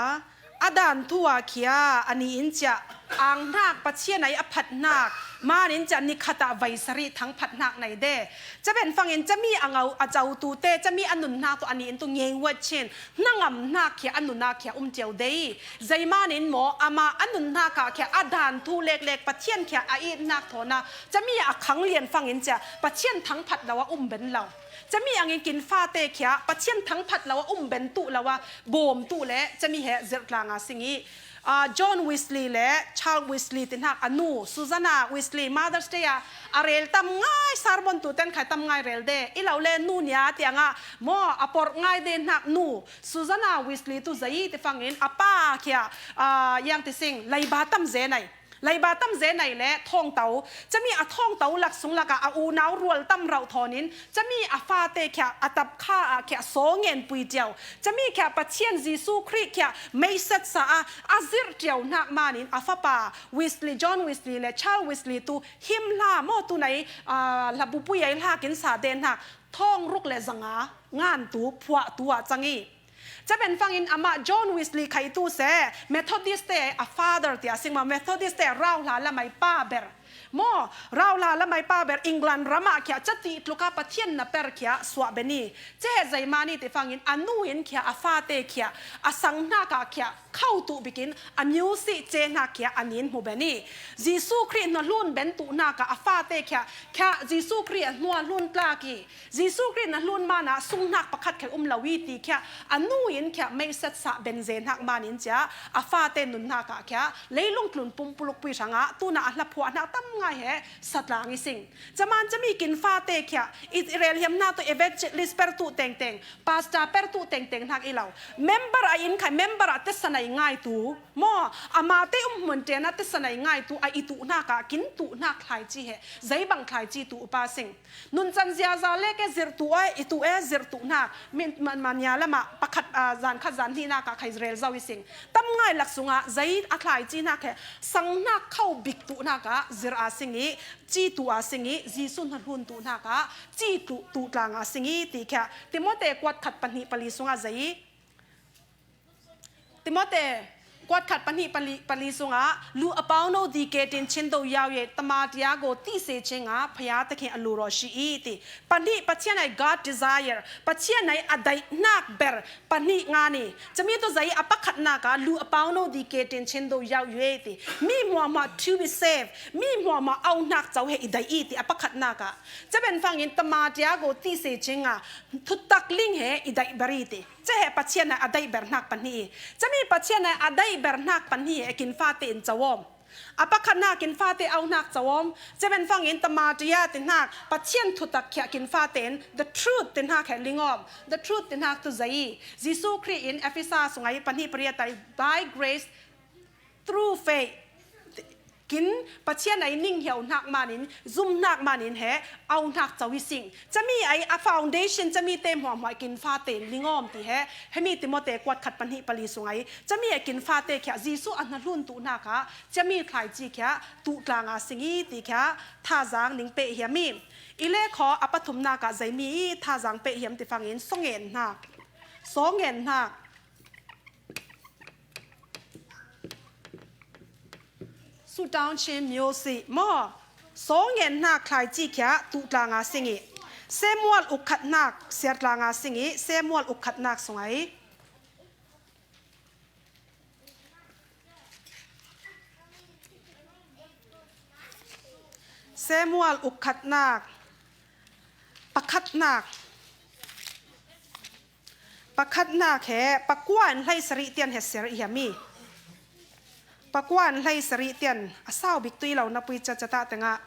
a dan thu ah khia, ani in cia, ang hnak, Pathian ai a phat hnak, man in cia, nikhat ah vai sarih thangphat hnak nei de. Caben fangin, cami a ngau, a co tu te, cami a nun hnak tu, ani in tu ngei wat chin, hnangam hnak khia, a nun ah khia, um cio de. Zeiman in maw, ama a nun hnak ah khia, a dan thu leklek, Pathian khia, a it hnak thawn ah, cami a khang lian fangin cia, Pathian thangphat lo a um ben lo. Cami angin kin fate khia, Pathian thangphat lo a um ben tu lo a, bawm tu le cami he zirh tla nga sing i, ah, John Wesley le Charles Wesley ti hnak a nu, Susanna Wesley, Mother's Day ah a rel tam ngai, sermon tu ten khai tam ngai rel de, i lo le nu nia tiangah maw a porh ngai de hnak nu, Susanna Wesley tu zei ti fangin a pa khia, ah, yang ti sing, leiba tam ze nei. Leiba tam ze nei le thawngto, cami a thawngto lak sung lakah a unau rual tam rauh thawn in, cami a fate khia a tapkha ah khia saw ngen pui cio, cami khia Pathian Jesu Khrih khia meisat sa a, a zirh cio hnak man in a fapa Wesley, John Wesley le Charles Wesley tu him hla maw tu nei, ah, hlabupui ai hla kin sa den hnak thawng ruk le zanga ngan tu phuah tu ah cang i. Caben fangin amah John Wesley khai tu seh, Methodist te a father tiah sing maw, Methodist te rauhla lamai pa ber. Maw, rauhla lamai pa ber England ram ah khia cati tluka Pathian na per khia suah ben i. Cehe zeimani ti fangin a nu in khia a fate khia a sang hnak ah khia khau tu bikin a music ce hnak khia a nin hmu ben i. Jesu Khrih hnuahlun ben tu hnak ah a fate khia, khia Jesu Khrih a hnuahlun tlak i. Jesu Khrih na hlun man ah sunghnak pakhat khel um lo i ti khia, a nu in khia meisat sah ben ze hnak man in cia, a fate nunnak ah khia, leilung tlun pumpuluk pui hrangah, tunah a hlaphuah hnak tam ngai he satlang i sing. Caman cami kin fate khia i relhiamna tu evangelist pertu tengteng, pastor pertu tengteng hnak i lo. Member a inn khai member a tesanai ngai tu maw, amate umhmun tena tesanai ngai tu a i tu hnak a kin tu hnak thlai ci he zei bang thlai ci tu upa sing. Nuncan ziaza le ke zirh tu e, i tu e, zirh tu hnak. Min, man, mania lama pakhat, ah, zan khat zan hnih nak ah khai rel zo i sing. Tam ngai lak sungah zei a thlai ci hnak he sang hnak kho bik tu hnak ah zirh a sing i, ci tu a sing i, Jesuh hna hlun tu hnak ah ci tu, tu tlang a sing i ti khia. Timote kuat khat pahnih pali sungah zei i, Timote kuat khat pahnih pali, pali sungah lu a pau no di ke tin chin do yau ye tama tia go ti se chinga phaya te khin a lu ro shi i ti. Pahnih Pathian ai God desire, Pathian ai a daih hnak ber pahnih nga ni. Cami tu zei a pakhat nak ah lu a pau no di ke tin chin do yau ye ti. Mi hmuahmuah to be saved, mi hmuahmuah au hnak co he i daih i ti a pakhat nak ah. Caben fangin tama tia go ti se chinga thutak ling he i daih ber i ti. Ca he Pathian a a daih ber hnak pahnih i. Cami Pathian a a daih ber hnak pahnih he kin fate in cawm. A pakhat hnak kin fate au hnak cawm. Caben fangin tama tia ti hnak Pathian thutak khia kin fate in the truth ti hnak he lingawm. The truth ti hnak tu zei i. Jesuh Khrih in Efesa sungai pahnih pariat ai by grace through faith. Kin Pathian ai ning hiau hnak manin, zum hnak manin he, au hnak co i sing. Cami ai a foundation, cami te hmuahmuah kin fate in lingawm ti he, hemi Timote kuat khat pahnih pali sungai. Cami ai kin fate khia, Jesuh a hna hlun tu hnak ah, cami thlai ci khia, tu tlang a sing i ti khia, thazang ning peh hiam i. I le khaw a pathum nak ah zeimi i thazang peh hiam ti fangin, songen hnak. Songen hnak. Sudawn Chin Music maw? Songen hnak thlai ci khia tu tlang a sing i. Samuel ukhat hnak siar tlang a sing i. Samuel ukhat hnak sungai. Samuel ukhat hnak pakhat hnak. Pakhat hnak he pakua in hlei sarih tian he siar i hiam i. Pakua in hlei sarih tian a sau bik tu i lo na pui ca ca ta tengah.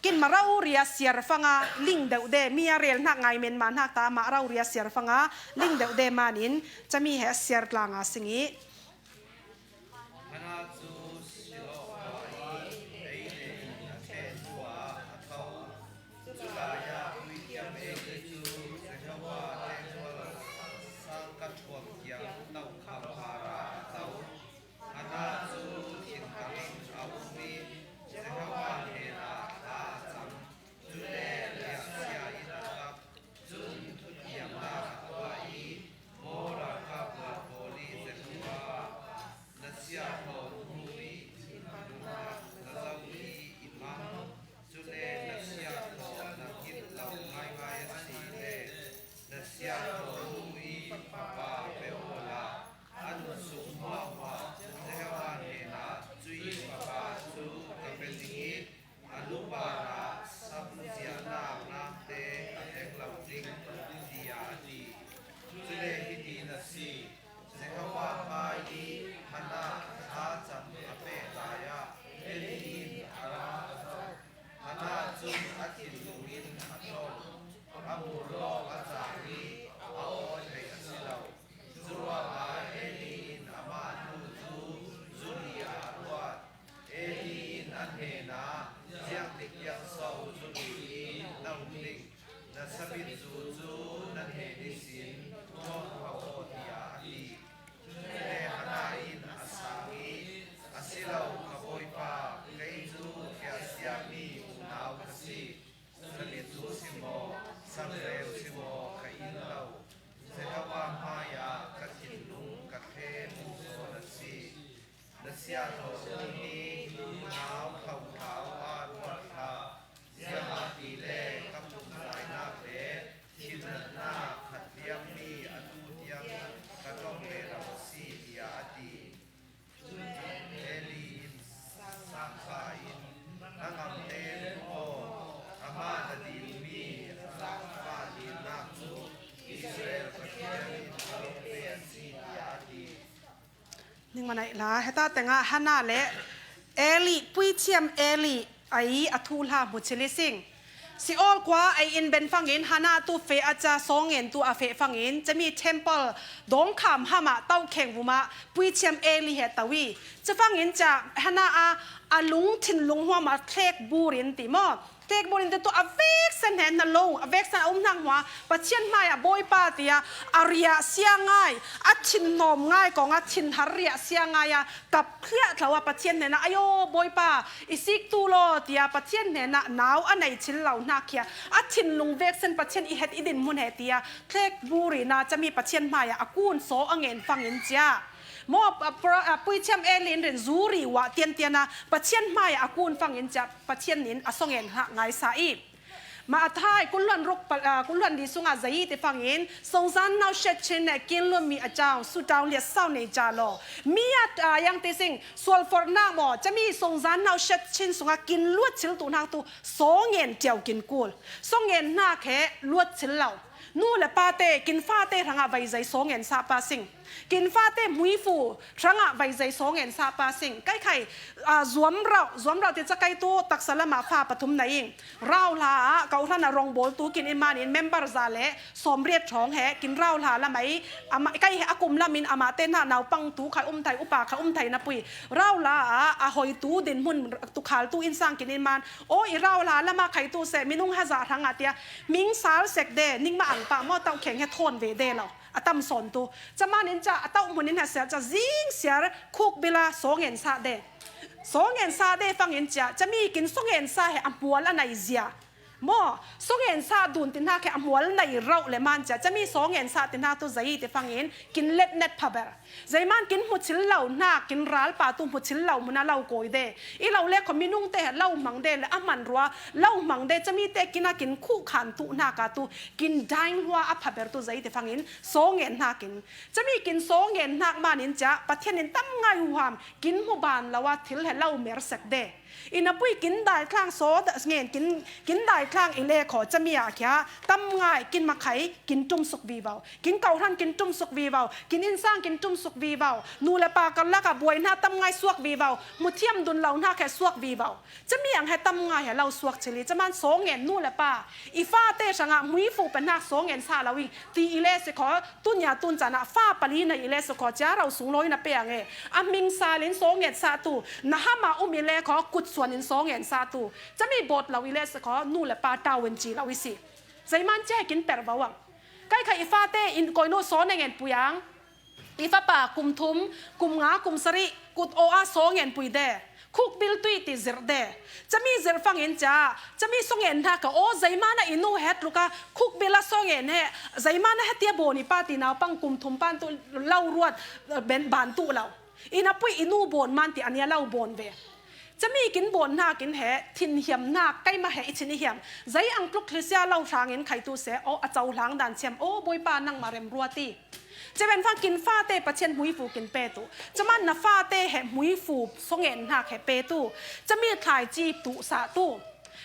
Kin ma rau ria siar fanga ling deuh de mi a rel hnak ngai men ma hnak ta ma rau ria siar fanga ling deuh de manin cami he siar tlang a sing i. Hana cu Shiloh khua i ei le in a ṭhen hnuah a tho. Culai ah puithiam Eli cu Jehovah temple sangkhat huam tiang tokham par ah a to. Hana cu thingkang in a um i Jehovah hnenah thla a cam. Cule riahsia in a kap. Cun thutiamnak a tuah i maw ralkap pawl i Jehovah na siangtho hnu i thil na zoh i i mang. Cule na siangtho na kilh lo ngaingai a si le na siangtho hnu i fapa pe awla an sung hmuahhmuah Jehovah hnenah cui fapa cu ka pe ding i a lu parah samziahnak nakte a teng lo ding, tiah a ti. Cule hiti na si, Jehovah hmai i Hannah thlacam a pek lai ah Eli in a ra a zoh. Hannah cun a thinlung in a ṭhawng, a hmurlawk a cang i a aw theih a si lo. Curuangah Eli in amah nu cu zuli ah a ruat. Eli in a hnenah, ziangtik tiang so zuli in na um ding? Na sabitzu cu na hnen ihsin ṭhawng kho aw, tiah a ti. Cule Hannah in a sang i, a si lo, ka bawipa, kei cu thiahsiami unau ka si. Sabitzu si maw, sangreu si maw ka in lo. Jehovah hmaiah ka thinlung ka thlen hmuh sawn a si. Na siangtho hnu hi unau thlohthau ah ruat hlah, ziangahtile ka phungzainak le thilnatnak khat liammi atu tiang ka ṭong ve lo a si, tiah a ti. Cun Eli in sangka in, na ngamte in aw, amah na dilmi a tlangfa dilnak cu Israel Pathian in a lawm ve a si, tiah a ti. Ningmah naih hlah, heta tengah Hannah le Eli, puithiam Eli, Ai a thuhla hmu chili sing. Seol khua ai in ben fangin Hana tu feh a ca sawng ngen tu a feh fangin cami temple dawngkham hama taukheng vuma puithiam Eli he tau i. Ca fangin ca Hana a a lung thinlung huama thlek burin ti maw? Thlek burin ti tu a veksen he na lo a veksen a um hnak hua Pathian hmai a Bawipa tia a riah sia ngai a thinhnawm ngai kong a thinhar riah sia ngai a kap thliah thlo a Pathian hnenah, "Ayo, Bawipa, i sik tu law," tia Pathian hnenah nau a nei chil lo hnak khia a thinlung veksen Pathian i het i din hmun he tia thlek burina cami Pathian hmaiah a kun saw a ngen fangin cia. Maw, a, pro-, a, puithiam Eli in rin zuri wah tiantiana Pathian hmaiah a kun fangin cia Pathian in a sawng ngen hnak ngaisa i. Matthai, kul hluan ruk pa-, ah, kul hluan li sungah zei ti fangin, songzan nau shet chin ne kin lumi a cang, sutau liat sau nei ca law. Mi a, ah, yang ti sing, sual fornak maw, cami songzan nau shet chin sungah kin luat chil tu hnak tu, sawng ngen tiau kin kul. Sawng ngen hnak he luat chil lo. Nu le pa te, kin fa te hrangah vai zei sawng ngen sa pa sing. Kin fate hmuifu hrangah vai zei sawng ngen sa pa sing. Kai khai, ah, zuam rauh, zuam rauh ti ca kai tu taksa lamah fa pathum na ing. Rauhla ah, kau hran a rong bawl tu kin in manin member za le sawm riat thawng he, kin rauhla lamai, ama, kai he a kum lamin amah te hna naupang tu khai um thai, upa khai um thai na pui. Rauhla ah, a hoi tu din hmun tu khal tu in sang kin in man. O i rauhla lama khai tu se, minung haza hrangah tia, ming sal sek de, ningma ang pa maw tauh kheng he thawn ve de lo. A tam sawn tu. Ca manin ca, a tauh hmunin ha sia ca zing siar khuk bila sawng ngen sa de. Sawng ngen sa de fangin cia, cami kin sawng ngen sa he a hmual a nai zia. Maw, sawng ngen sa dun tin hak he a hmual nai rauh le man cia, cami sawng ngen sa tin hak tu zei ti fangin kin let net phaber. Zeiman kin hmu chil lo hnak, kin ralpa tu hmu chil lo hmuna lo kawi de. I lo le kho minung te he lo hmang de le a hman rua lo hmang de, cami te kin a kin khuh khan tu hnak a tu kin daing hlua a phaber tu zei ti fangin sawng ngen hnakin. Cami kin sawng ngen hnak manin cia Pathian in tam ngai huham kin hmu ban lo a thil he lo mer sek de. I na pui kin dai thlang saw da ngen kin, kin dai thlang i le kho cami a khia tam ngai kin makhai kin tum suk vivo. Kin kau hran kin tum suk vivo. Kin insang kin tum suk vivo. Nu le pa kar laka buai hna tam ngai suak vivo. Mu thiam dun lo hna khe suak vivo. Cami ang he tam ngai he lo suak chili. Caman sawng ngen nu le pa. I fa te sanga hmuifu pe hnak sawng ngen sa lo i. Ti i le si kho. Tunia tun cana fa pali na i le si kho. Cia rau sung lo i na pe ang e. A hming salin sawng ngen sa tu. Na hama um i le kho. Kut suan in sawng ngen sa tu. Cami bawt lo i le si kho. Nu le pa tau in ci lo i si. Zeiman cia kin per vawang. Kai kha i fate in koinu saw ne ngen pui ang. I fapa kum thum, kum nga, kum sarih, kut aw a saw ngen pui de. Khuk bil tui ti zirh de. Cami zirh fangin cia, cami saw ngen hna ka aw, zeiman a i nu het luka, khuk bil a saw ngen he, zeiman a hetia bawn i pa ti naupang kum thum pan tu lo ruat, ben ban tu lo. I na pui i nu bawn man ti a nia lo bawn ve. Cami kin bawn hna kin he, thin hiam hna, keimah he i chin i hiam. Zei ang tluk thlisia lo hrangin khai tu se, aw, a co hlang dan chiam, aw, Bawipa nangmah rem rua ti. Ceven fang kin fate Pathian hmuifu kin pe tu. Caman na fate he hmuifu sawng ngen hnak he pe tu. Cami thlai ci tu sa tu.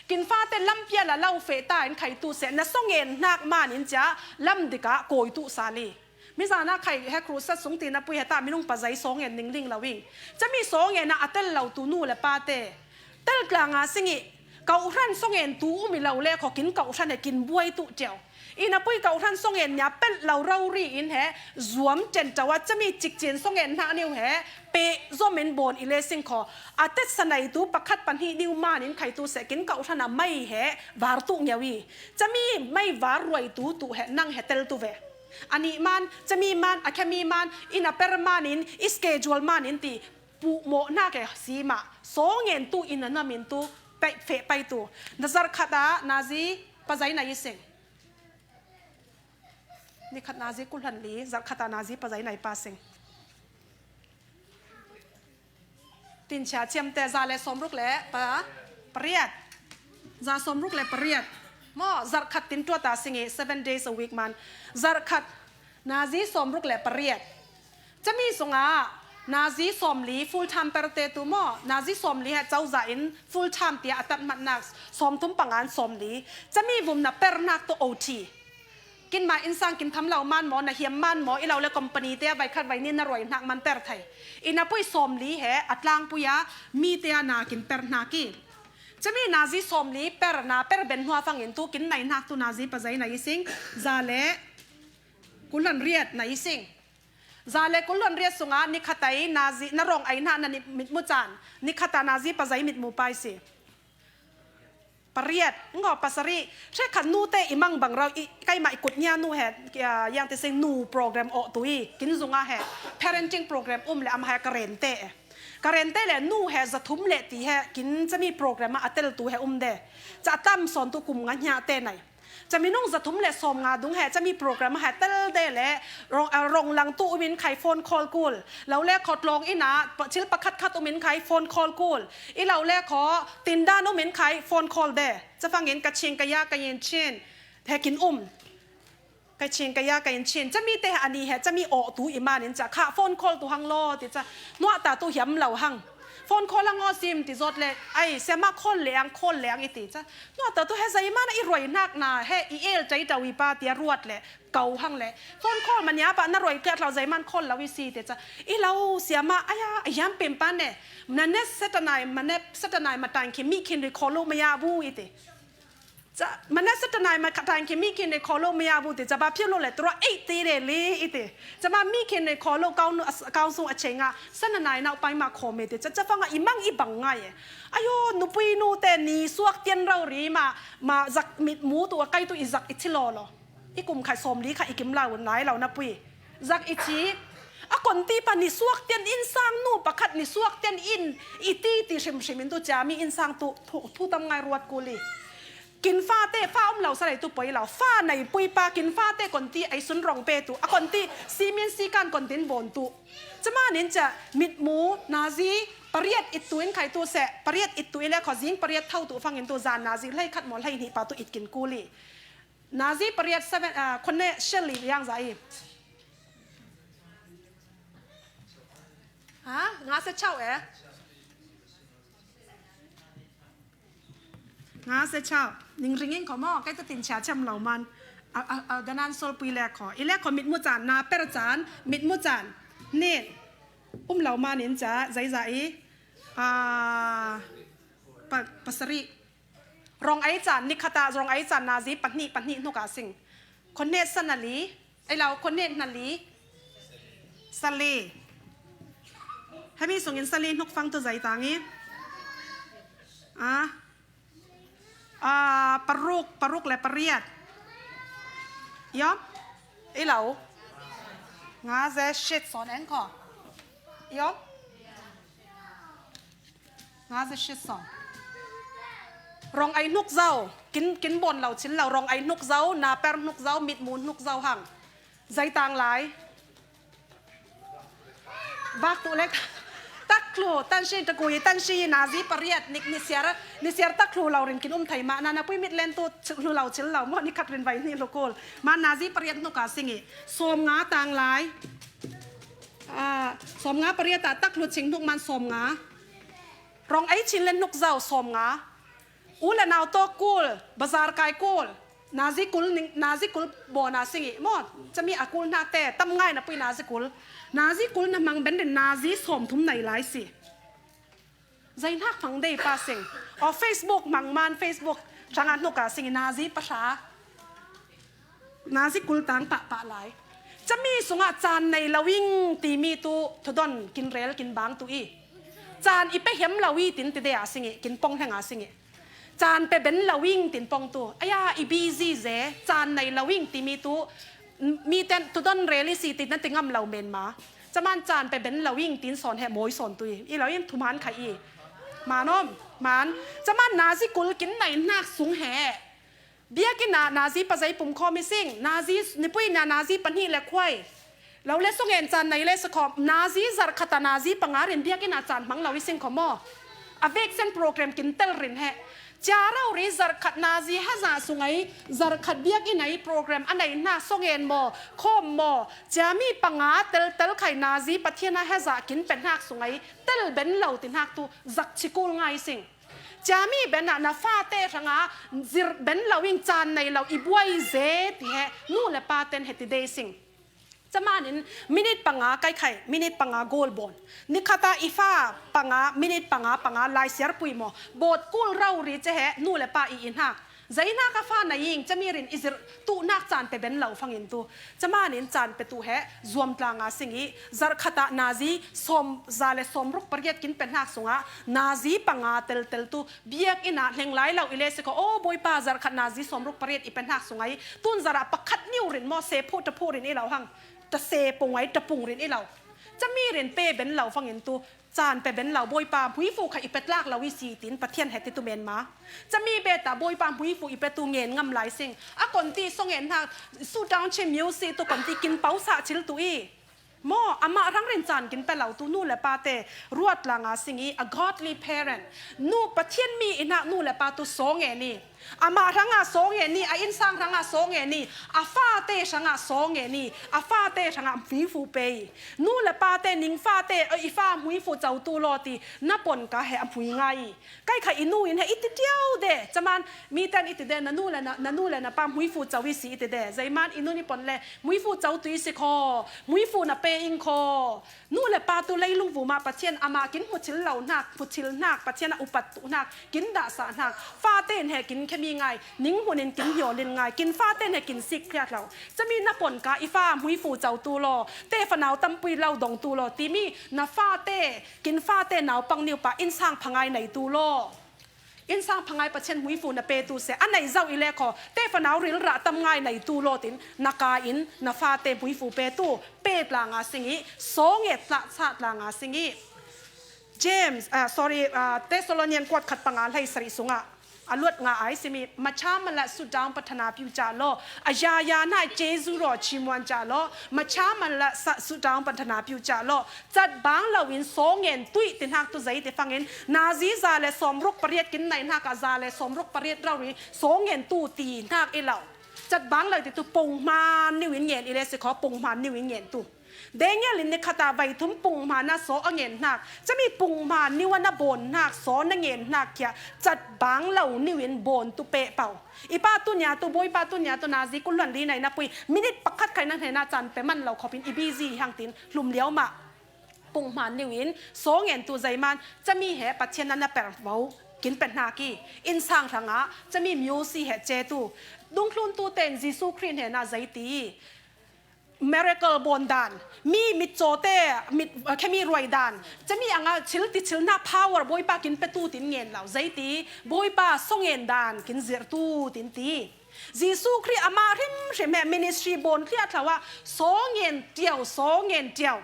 Kin fate lampial a lo feh ta in khai tu se, na sawng ngen hnak man in cia lam dikah kawi tu sa li. Mizana khai he crusade sung ti na pui he ta minung pa zei sawng ngen ningling lo ing. Cami sawng ngen a a tel lo tu nu le pa te. Tel tlanga sing i, kau hran sawng ngen tu um i lo le kho kin kau hran he kin buai tu teu. I na pui kau hran sawng ngen nia pel lo rori in he, zuam ten tau a cami cik cin sawng ngen hna niu he, pe zom in bawn i le sing kho. A tet sa nei tu pakhat pahnih niu man in khai tu se kin kau hran a mai he, var tu ngeu i. Cami mai var ruai tu tu he, nang he tel tu ve. A nih man, cami man, a khemi man, i na per man in, i schedule man in ti, puh mawh hna ke si mah, sawng ngen tu i na nam in tu, pe-, feh pai tu. Na zarh khat ah, nazi, pa zei na i sing. Ni khat nazi kul hlan li, zarh khat ah nazi pa zei na i pa sing. Tinchia chiamte za le sawmruk le pa, pariat. Za sawmruk le pariat. Maw, zarh khat tin tuat a sing i, seven days a week man. Zarh khat nazi sawmruk le pariat. Cami sungah nazi sawmli full time per te tu maw, nazi sawmli he cozah in full time tiah a tat hmatnak sawmthum pangan sawmli. Cami vum na pernak tu O T. Kinmah innsang kin tham lo man maw, na hiam man maw, i lo le company te a vai khat vai nih na ruai hnak man per thei. I na pui sawmli he a tlangpui ah mi te a na kin per hnak i. Cami nazi sawmli per, na per ben hnuah fangin tu kin naihnak tu nazi pazai na i sing, za le kul hluan riat na i sing. Za le kul hluan riat sungah nikhat ai nazi, na rawng ai hna na ni-, mitmu caan, nikhat a nazi pazai mitmu pai si. Pariat, ngo pasari, hrekhat nute i mang bang rau, i, keimah i kut nia nu he, ah, yang te sing nu program awh tu i, kin zungah he, parenting program um le amah he ka rente e. Ka rente le nu he zathum le ti he, kin cami program ah a tel tu he um de. Ca tam sawn tu kum nga hnia te nai. Cami nung zathum le sawm nga dung he, cami program he tel de le, rong, ah, rong lang tu um in khai phone call kul. Lo le khaw tlawng inn ah, pa-, thil pakhat khat um in khai phone call kul. I lo le khaw tindan um in khai phone call de. Cafang in ka ching ka ya ka yin chin. He kin um. Ka ching ka ya ka yin chin. Cami te he ani he, cami awh tu i man in ca kha phone call tu hang law, ti ca. Nuah ta tu hiam lo hang. Phone call hang aw sim, ti zawt le. Ai, siama call le ang, call le ang i ti ca. Nuah ta tu he zei man i ruai nak na, he i el cai tau i pa, ti a ruat le. Kau hang le. Phone call mania pa na ruai kek lo zei man call lo i si te ca. I lo siama, aya, a yam pem pa ne. Mane setanai, mane setanai ma tang ki mi kin ri call lo maya bu i te. Ca, mane setanai ma ka tang ki mi kin ri call lo maya bu te. Ca ba piu lo le tura ei te re le i te. Ca ma mi kin ri call lo kau nu, kau sung a chenga. Setanai nau pai ma call me te. Ca, cafang a i mang i bang ngai e. Ayo, nupui nu te ni suak tian rau ri ma, ma zak mitmu tu a kai tu i zak i chi lo lo. I kum khai sawmli kha i kim lau nai lo na pui. Zak i chi. A konti pa ni suak tian inn sang nu pakhat ni suak tian inn i ti ti hrim hrim in tu ca mi inn sang tu thu, thu tam ngai ruat kuli. Kin fa te fa um lo sa lei tu poi lo. Fa nei pui pa kin fa te konti ai sun rong pe tu. A konti si min si kan kontin bon tu. Cama nin ca mitmu nazi pariat it tu in khai tu se. Pariat it tu i le kho zing pariat thau tu fangin tu zan nazi hlei khat maw hlei hnih pa tu it kin kuli. Nazi pariat seven, ah, khonne Shirley yang za i. Ha? Nga se chau e? Nga se chau. Ning ringing ko mo, kai tu tin cha cham lo man. A, a, a, ganan sol pui le ko. I le ko mitmu caan, na per caan, mitmu caan. Nin. Um lo man in cha, zai za i. Ah, pa, pasari. Rong ai caan, nikhat ah rong ai caan nazi pahnih, pahnih hnuk a sing. Khonne sanali, ai lau, khonne hnali, sali. Hemi sungin sali hnuk fang tu zai tangi. Ah. Ah, paruk, paruk le pariat. Yom? Ai lau. Nga ze shit son en ko. Yom? Nga ze shit son. Rong ai hnuk zau, kin, kin bon lau chin lau, rong ai hnuk zau, na per hnuk zau, mitmu hnuk zau hang. Zai tang lai. Bak tu lek. Tak lu, tan shi, ta kui, tan shi, nazi pariat, nik, ni siar, ni siar tak lu lau rin kin um thai ma, na, na pui mit len tu, lu lau chin lau, mo ni khat rin vai ni lu kul. Ma nazi pariat hnuk a singi. Som nga tang lai. Ah, som nga pariat a tak lu ching hnuk man som nga. Rong ai chin len hnuk zau som nga. U le nau to kul, bazar kai kul. Nazi kul ning, nazi kul bona singi. Mo, chami a kul na te, tam ngai na pui nazi kul. Nazi kul na mang ben den nazi som thum nai lai si. Zai nak mang dei pa sing. O Facebook mang man Facebook. Changa hnuk a singi nazi pa sa. Nazi kul tang pah pah lai. Chami sungah caan nei lo ing timi tu thudon kin rel kin bang tu i. Caan i pe hiam lo i tin ti de a singi, kin pong hleng a singi. Caan pe ben lo ing tin pong tu. Aya i busy ze, caan nei lo ing timi tu, m-, mi ten thudon rel i si ti na ti ngam lo men ma. Caman caan pe ben lo ing tin son he moi son tu i. I lo in thuman khai i. Man om, man. Caman nazi kul kin nei nak sung he. Biakinn ah nazi pazai pum khawm i sing, nazi nipui na nazi pahnih le khuai. Lo le sungen caan nei le sakhawm, nazi zarh khat ah nazi panga rin biakinn ah caan hmang lo i sing khawm maw. A veksen program kin tel rin he. Cia rau ri zarh khat nazi hezah sung ai, zarh khat biakinn ai program a nei hna sungen maw, khawm maw. Cia mi panga tel tel khai nazi Pathian a hezah kin pe hnak sung ai, tel ben lo ti hnak tu, zak chikul ngai sing. Ciami ben ah na fate hrangah zirh ben lo in caan nei lo i buai ze ti he nu le pa ten he ti dei sing. Camanin minit panga kaikhai, minit panga goal bawn. Nikhata i fa panga, minit panga panga laisiar pui maw. Bawt kul rau ri ce he, nu le pa i in hak. Zai hnak a fa na ing, camirin i zirh tu hnak caan pe ben lo fangin tu. Camanin caan pe tu he, zuam tlanga sing i, zarh khata nazi, sawm za le sawm ruk pariat kin pe hnak sungah, nazi panga teltel tu, biak inn ah hleng lai lo i le si kho, aw, Bawipa, zarh khat nazi sawm ruk pariat i pe hnak sungah i, tun zarh ah pakhat niu rin maw, se phuh ta phuh rin i lo hang, ta se pung ai, ta pung rin i lo. Camirin pe ben lo fangin tu, caan pe ben lo, Bawipa, hmuifu kha i pe tlak lo i si tin, Pathian he ti tu menma. Cami beta, Bawipa, hmuifu i pe tu ngen ngam lai sing. A kon ti, song en hnak, su down che miu si tu kon ti, kin pausa chil tu i. Maw, amah hrang rin caan kin pe lo tu nu le pa te, ruat tlanga sing i, a godly parent. Nu, Pathian mi i hnak nu le pa tu song en i. Amah hrangah song en i, a innsang hrangah song en i, a fate hrangah song en i, a fate hrangah hmuifu pe i. Nu le pate, ning fate, i fa hmuifu co tu law ti, na pon ka he a hmui ngai i. Kai kha i nu in he i ti tiau de, caman, mi ten i ti de, na nu le na, na nu le na pa hmuifu co i si i ti de. Zeiman i nu ni pon le, hmuifu co tu i si kho, hmuifu na pe ing kho. Nu le pa tu leilung vumah Pathian amah kin hmu chil lo hnak, hmu chil hnak, Pathian a upat tu hnak, kin dahsah hnak, fate in he kin khemi ngai, ning hmun in kin hiawlin ngai, kin fate in he kin sik phiat lo. Cami na pon ka i fa hmuifu co tu law, te fanau tampui lo dong tu law, timi na fate, kin fate naupang niu pa innsang phangai nei tu law. Innsang phangai Pathian hmuifu na pe tu se, a nei zauh i le kho, te fanau rilrah tam ngai nei tu law tin, na ka in, na fate hmuifu pe tu, pe tlanga sing i, song et tlak sa tlanga sing i. James, ah, sorry, ah, Thessalonian kuat khat panga hlei sarih sungah, a luat nga ai simi, macha mala sudang pathana piu ca law, a ya ya nai Jesu raw chimuan ca law, macha mala sa sudang pathana piu ca law, cat bang lo in song en tuih ti hnak tu zei ti fangin, nazi za le sawm ruk pariat kin nai hnak ah za le sawm ruk pariat rau ri song en tu ti hnak i lo. Cat bang lo ti tu pung hman niu in ngen i le si kho, pung hman niu in ngen tu. Daniel in ni khat ah vai thum pung hman ah saw a ngen hnak. Cami pung hman niu a na bawn hnak, saw na ngen hnak khia, cat bang lo niu in bawn tu peh pau. I pa tu nia tu, Bawipa tu nia tu, nazi kul hluan li nai na pui, minit pakhat khai na hnenah caan pe man lo khopin i busy hang tin hlum liau mah. Pung hman niu in, saw ngen tu zeiman, cami he Pathian na na per vo, kin pe hnak i, innsang hrangah, cami miu si he ce tu, dungthlun tu ten Jesu Khrih hnenah zei ti, miracle bawn dan, mi mitcaw te, mit, khemi ruai dan, cami anga chil ti chil na power Bawipa kin pe tu tin ngen lo, zei ti, Bawipa saw ngen dan, kin zirh tu tin ti. Jesu Khrih amah hrimhrim he ministry bawn thliah thlau ah, saw ngen tiau, saw ngen tiau.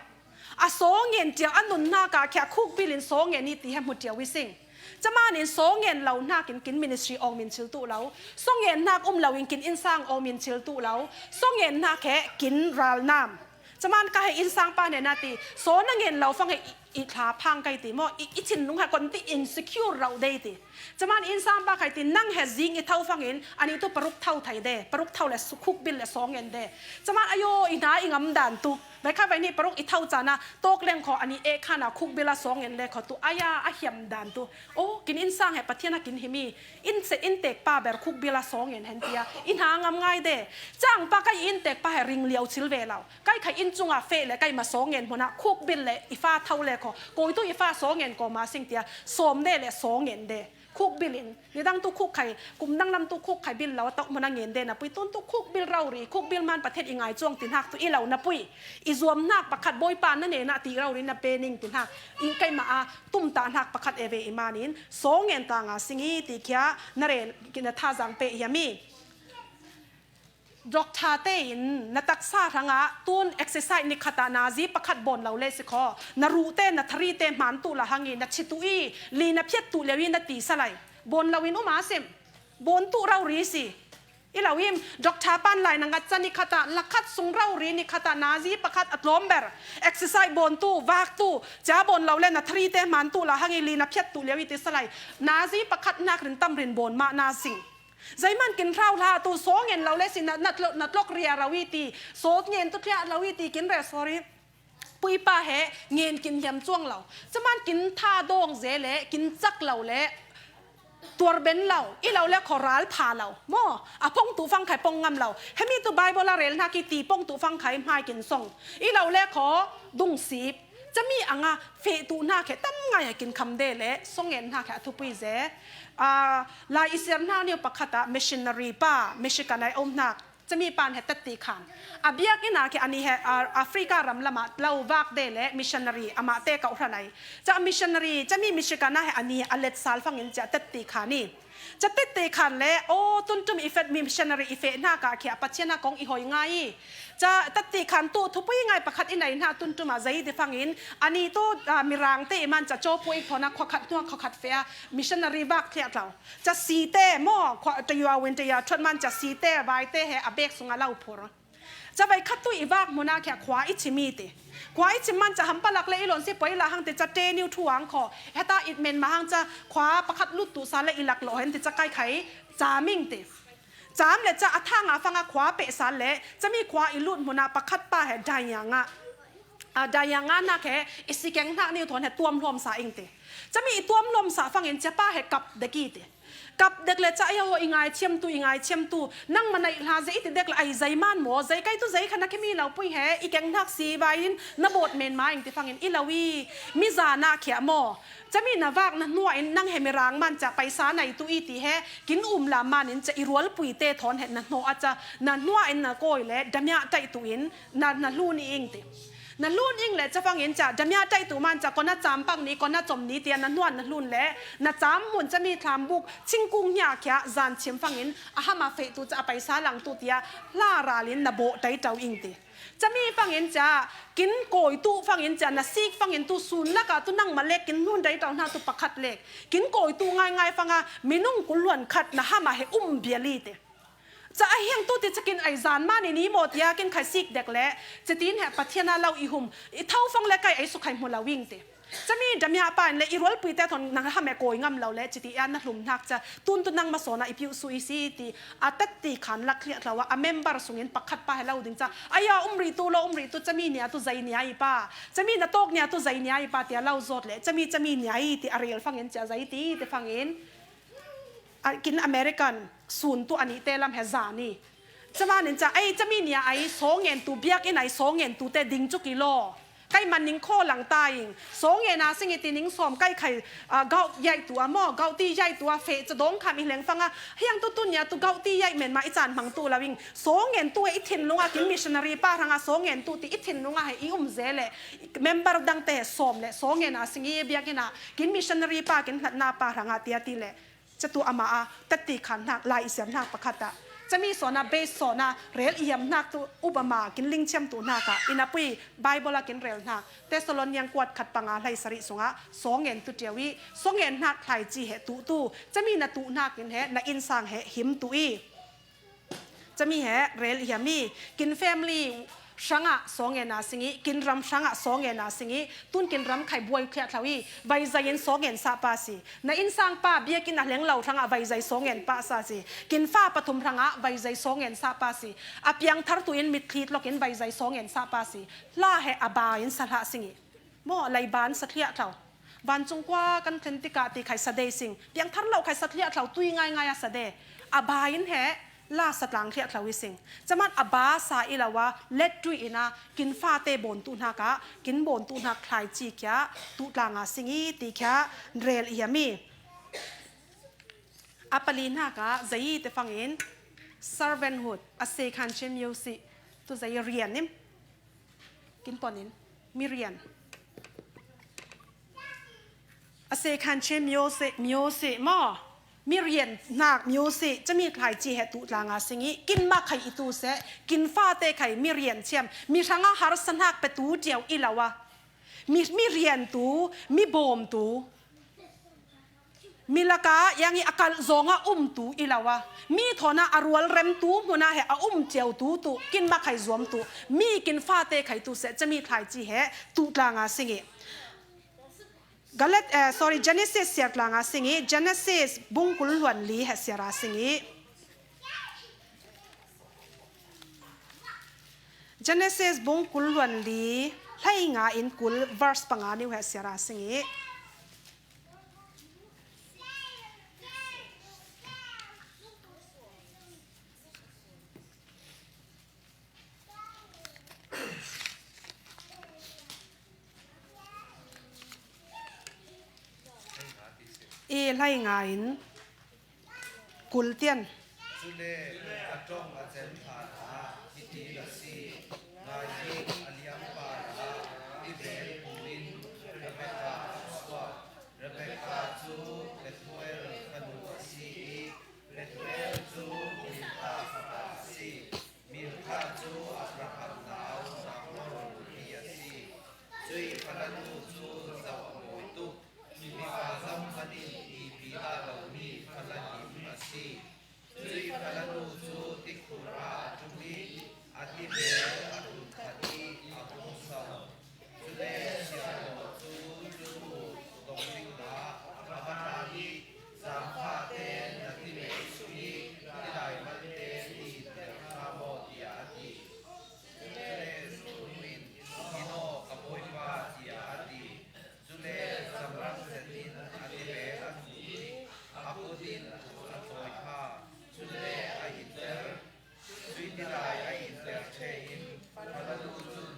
A saw ngen tiau, a nun hnak ah khia khukbil in saw ngen i ti he hmu tiau i sing. Caman in saw ngen lo hnakin kin ministry awng min chil tu lo. Saw ngen hnak um lo in kin innsang awng min chil tu lo. Saw ngen hnak he kin ralnam. Caman ka he innsang pa hnenah ti, saw na ngen lo fang he i, i thla phang kai ti maw, i, i thinlung he kon ti insecure rau dei ti. Caman innsang pa khai ti, nang he zing i tho fangin, ani tu paruk tho thai de, paruk tho le su-, khukbil le saw ngen de. Caman ayo, i hna i ngam dan tu. Vai kha vai ni paruk i tho cana, tawk leng kho ani eh khana khukbil a saw ngen le kho tu, aya, a hiam dan tu. Oh, kin innsang he Pathian a kin himi, in se in tek pa ber khukbil a saw ngen hen tia, i hna ngam ngai de. Cang pa kai in tek pa he ring liau chil ve lo. Kai khai in cunga feh le kai ma saw ngen hmuna khukbil le i fa tho le kho. Koi tu i fa saw ngen ko ma sing tia, sawm de le saw ngen de. Khukbil in, nidang tu khuk khai, kum danglam tu khuk khai bil lo, a tawk hmuna ngen de na pui, tun tu khukbil rau ri, khukbil man Pathian i ngai cuang ti hnak tu i lo na pui. I zuam hnak pakhat Bawipa na hnenah ti rau ri na pe ning ti hnak. I keimah a tumtah hnak pakhat e ve i manin, saw ngen tlanga sing i ti khia, na rel, na thazang pe hiam i. Doctor tein na taksa hrangah tun exercise ni khat ah nazi pakhat bawn lo le si kho. Na ruh te, na thari te hman tu la hang i, na chi tu i, li na phiat tu lio i na ti sa lai. Bawn lo in um a sim. Bawn tu rau ri si. I lo im, doctor pan lai na ngat ca ni khat ah, la khat sung rau ri ni khat ah, nazi pakhat a tlawm ber. Exercise bawn tu, vak tu, cia bawn lo le na thari te hman tu la hang i, li na phiat tu lio i ti sa lai. Nazi pakhat hnak rin tam rin bawn mah na sing. Zeiman kin hrau hlah tu, saw ngen lo le si na, na tlok, na tlok ria rau i ti, saw ngen tu thliah lo i ti kin rel, sorry. Puipa he ngen kin hiam cuang lo. Caman kin tha dawng ze le, kin cak lo le, tuar ben lo, i lo le khaw ral pha lo maw, a pong tu fang khai pong ngam lo. Hemi tu Bible a rel hna ki ti pong tu fang khai hmai kin song, i lo le khaw dung sip. Cami anga feh tu hna khe tam ngai a kin kham de le song en hna khe a thupui ze. A, lai i siar hna niu pakhat ah missionary pa, Michigan ai om hnak. Cami pan he tatti khan. A biak inn ah khi ani he, a, Africa ram lamah lo vak de le missionary amah te kau hran ai. Ca missionary, cami Michigan ah he ani a let sal fangin cia tatti khan i. Ca tatti khan le, o, tuntum i fet missionary i feh hna ka khi a Pathian a kong i hoi ngai i. Ca tatti khan tu thupui ngai pakhat i nei hna tuntum a zei ti fangin ani tu, a, Mirang te i man ca caw pu ik thona khua khat hnuah khua khat feh a missionary vak thliah tlau. Ca si te maw, khua, tayua win tayua thuat man ca si te, vai te he a bek sungah lo phur. Ca vai khat tu i vak hmun ah khia khua i chim i ti. Khua i chim man ca hampalak le i lon si poi la hang ti ca te niu thu ang kho. Heta it men ma hang ca khua pakhat lut tu sa le i lak lo hen ti ca kai khai cam ing ti. Cam le ca a thang a fang a khua peh sa le cami khua i lut hmun ah pakhat pa he dayang ah. A, dayang ah nak he i si keng hnak niu thawn he tuam hlawm sa ing ti. Cami i tuam hlawm sa fangin cia pa he kap dek i ti. Kap dek le ca ai ho i ngai thiam tu, i ngai thiam tu. Nang ma naih hla zei i ti dek le ai zei man maw, zei kai tu zei kha na khemi lo pui he, i keng hnak si vai in na bawt men ma ing ti fangin i lo i mi za na khia maw. Cami na vak na hnuah in nang he Mirang man ca paisa nei tu i ti he, kin um lam man in ca i rualpui te thawn he na hnuah a ca, na hnuah in na kawi le, damia taih tu in na, na hlun i ing ti. Na hlun ing le ca fangin ca, damia taih tu man ca, kona cam pang ni, kona com ni tia na hnuah na hlun le, na cam mun cami thlam buk, chingkung hnia khia, zan chim fangin, a hama feh tu ca, a paisa lang tu tia, hla ral in na bawh tai tau ing ti. Cami fangin ca, kin kawi tu fangin ca, na sik fangin tu sun laka tu nang ma lek kin nun dai tau hna tu pakhat lek. Kin kawi tu ngai ngai fanga minung kul luan khat na hama he um bial i ti. Ca a hiang tu ti ca kin ai zan mani ni maw tia kin khai sik dek le, citin he Pathian a lo i hum, i thau fang le kai ai su khai hmu lo wing ti. Cami damia pa in le i rualpui te thawn nang ham e kawi ngam lo le, citi a na hlum hnak ca, tun tu nang masawn a i piu su i si ti, a tatti khan lak thliah thlo a, a member sungin pakhat pa he lo ding ca, aya um rih tu lo um rih tu, cami nia tu zei nia i pa, cami na tawk nia tu zei nia i pa tia lo zawt le, cami cami nia i ti a rel fangin cia zei ti, ti fangin, a kin American sun tu a nih te lam he zan i. Camanin ca, ei, cami nia ai sawngen tu, biak in ai sawngen tu te ding cu ki law. Kai man ning khaw lang ta ing. Sawngen a sing i ti ning sawm kai khai, ah, gauh yaih tu a maw, gauh ti yaih tu a feh ca dawng kham i hleng fang a. Hiang tu tun nia tu gauh ti yaih men ma i caan hmang tu lo ing. Sawngen tu e i thinlung a kin missionary pa hrang a sawngen tu ti i thinlung a he i um ze le member dang te he sawm le sawngen a sing i biak in a kin missionary pa kin hlatna pa hrang a tia ti le. Catu amah a tatti khan hnak lai i siam hnak pakhat ah cami sawn a base sawn a rel i hiam hnak tu upama kin lingchiam tu hnak ah i napui Bible a kin rel hnak Thessalonian kuat khat panga hlei sarih sungah sawngen tu ṭiau i sawngen hnak thlaici he tuh tu cami na tuh hnak in he na innsang he him tu i cami he rel i hiam i kin family hrangah sawngen a sing i, kin ram hrangah sawngen a sing i, tun kin ram khai buai khliah thlo i, vaizai in sawngen sah pa si. Na innsang pa biakinn a hleng lo hrangah vaizai sawngen pa sa si. Kin fa pathum hrangah vaizai sawngen sah pa si. A piangthar tu in mitthlit lok in vaizai sawngen sah pa si. Hla he a ba in sa hlah sing i. Maw, leiban sa thliah thlo. Vancung kua kan thlen tikah ti khai sa de sing. Piangthar lo khai sa thliah thlo, tui ngaingai a sa de. A ba in he la sa tlang thliah thlo i sing. Caman a ba sa i lo a, let tui in a, kin fate bawn tu hnak ah, kin bawn tu hnak thlaici khia, tu tlang a sing i ti khia, rel i hiam i. A pali hnak ah, zei i te fangin, servanthood, a se khan chin music, tu zei rian in. Kin pon in, mi rian. A se khan chin music, music maw. Mi rian hnak music, cami thlaici he tu tlang a sing i, kin ma khai i tu seh, kin fate khai mi rian thiam, mi hrangah harsa hnak pe tu ṭiau i lo a. Mi, mi rian tu, mi bawm tu. Mi lakah yang i a kalh zong a um tu i lo a, mi thawn a a rual rem tu hmun ah he a um cio tu tu, kin ma khai zuam tu, mi kin fate khai tu seh, cami thlaici he tu tlang a sing i. Galat, eh, sorry, Genesis siar tlang a sing i, Genesis bung kul hluan li he siar a sing i. Genesis bung kul hluan li, hlei nga in kul verse panga niu he siar a sing i. Hlai nga in kul tian. Cule a ṭong a cen phan ah hiti a si. Ngai hi, a liam parah Tibel pu in Rebekah a suak. Rebekah cu Bethuel fanu a si i Bethuel cu Milka fapa a si. Milka cu Abraham nau Nahor nupi a si. Cuih falanu cu zoh a mawi tuk. Mipa zohhmanh in ipi dah lomi falan inn a si. Cuih falanu cu tikhur ah a ṭum i a tibel a ṭum khat i a hung so. Cule siangpaw cu cu hmuh dong dingah a va ṭan i, zaangfah tein na tibel sung i tidai malte ti ter hna maw, tiah a ti. Cule cu hmuh in, "Hin aw, ka bawipa," tiah a ti. Cule zamrang zetin a tibel a thuk i a kut in a tawi kha. Cule a inter. Cuih tidai a inter ṭheh in, falanu cun,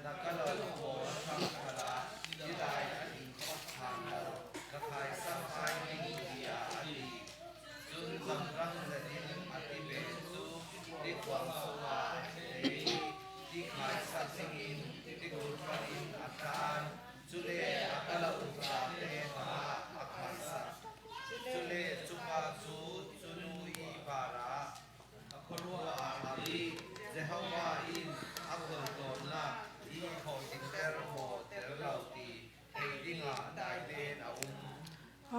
"Na ka lo pawl hrang khalah tidai a ding khawh ṭhan lo, ka khaisak hai ding," tiah a ti. Cun zamrang zetin a tibel cu tikhuang sungah a ṭheh i, ti khaisak dingin tikhur panin a ṭhan. Cule a kalauk zate hna a khaisak. Cule cupa cu cu nu i parah a khuaruah aa hal i, Jehovah in a khualtlawnnak i thawhcingter maw ter lo ti thei dingah dai tein a um.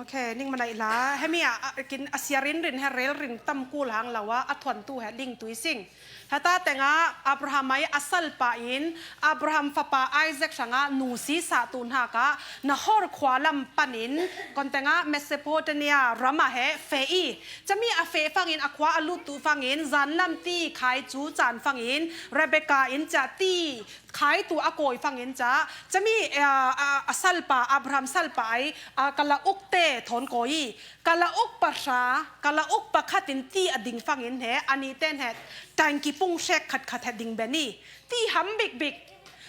Okay, ning manaih hlah. Hemi ah, ah, kin a sia rinrin he rel rin tam kul hang lo ah, a thuantu he lingtui sing. Heta tengah Abraham ai a salpa in Abraham fapa Isaac hrangah nu si sahtu hnakah Nahor khua lam panin kon tengah Mesopotamia ram ah he feh i, cami a feh fangin a khua a luttu fangin zanlam ti khai cu caan fangin Rebekah in ca ti khai tu a kawi fangin ca, cami, aa, a, a salpa, Abraham salpa ai, aa, kala uk te thawn kawi i, kala uk pahra, kala uk pakhat in ti a ding fangin he, ani ten he, tanki pung hrek khat khat he ding ben i, ti ham bik bik.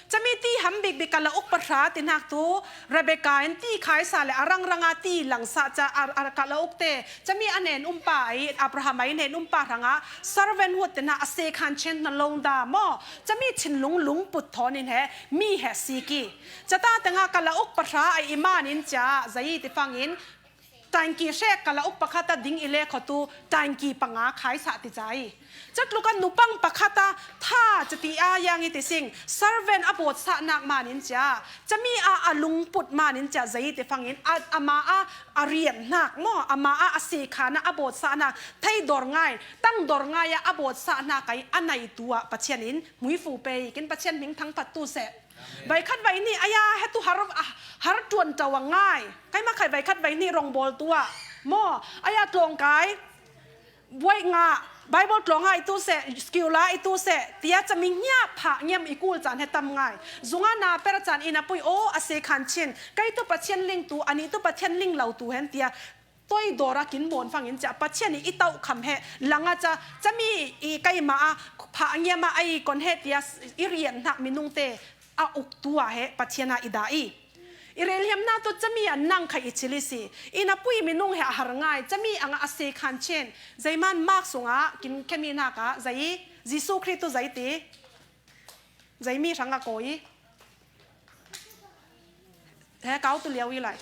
Cami ti ham bik bik kala uk pahra ti hnak tu, Rebekah in ti khai sa le a rangrang a ti lang sa ca a, a kala uk te, cami a hnen um pa ai, Abraham ai hnen um pa hrangah, servant hut te hna a se khan chen hna lo dah maw? Cami thinlung lungput thawn in he mi he sik i, cata tengah kala uk pahra a i man in cia zei ti fangin tanki hrek kala uk pakhat a ding i le kho tu tanki panga khai sa ti ca i, catluk a nupang pakhat a tha cati a yang i ti sing servant a bawt sahnak man in cia cami a a lungput man in cia zei ti fangin a, ama a a rian hnak maw, ama a a se khan a a bawt sahnak theidor ngai, tangdor ngai a a bawt sahnak ai a nai tu ah Pathian in hmuifu pei kin Pathian hming thangphat tu seh. Vaikhat vaihnih aya he tu har, ah, har ṭuan ṭau a ngai. Keimah khai vaikhat vaihnih rongbawl tu ah maw, aya tlawngkai buai ngah, Bible tlawng ah i tu seh, school ah i tu seh, tia cami ngiah phah ngiam i kul caan he tam ngai. Zunga na per caan i na pui aw a se khan chin. Kei tu Pathian ling tu, ani tu Pathian ling lo tu hen tia toidor a kin bawn fangin cia Pathian i i tauh kham he langa ca cami i keimah a phah ngiam a ai kon he tia i rian hnak minung te a uktu ah he Pathian a i dah i, i relhiamnak tu cami a nang khai i chil i si. I na pui minung he a har ngai, cami angah a se khan chin. Zeiman Mark sungah kin khemi hnak ah zei, Jesuh Khrih tu zei ti, zei mi hrang a kawi i, he kau tu lio i lai.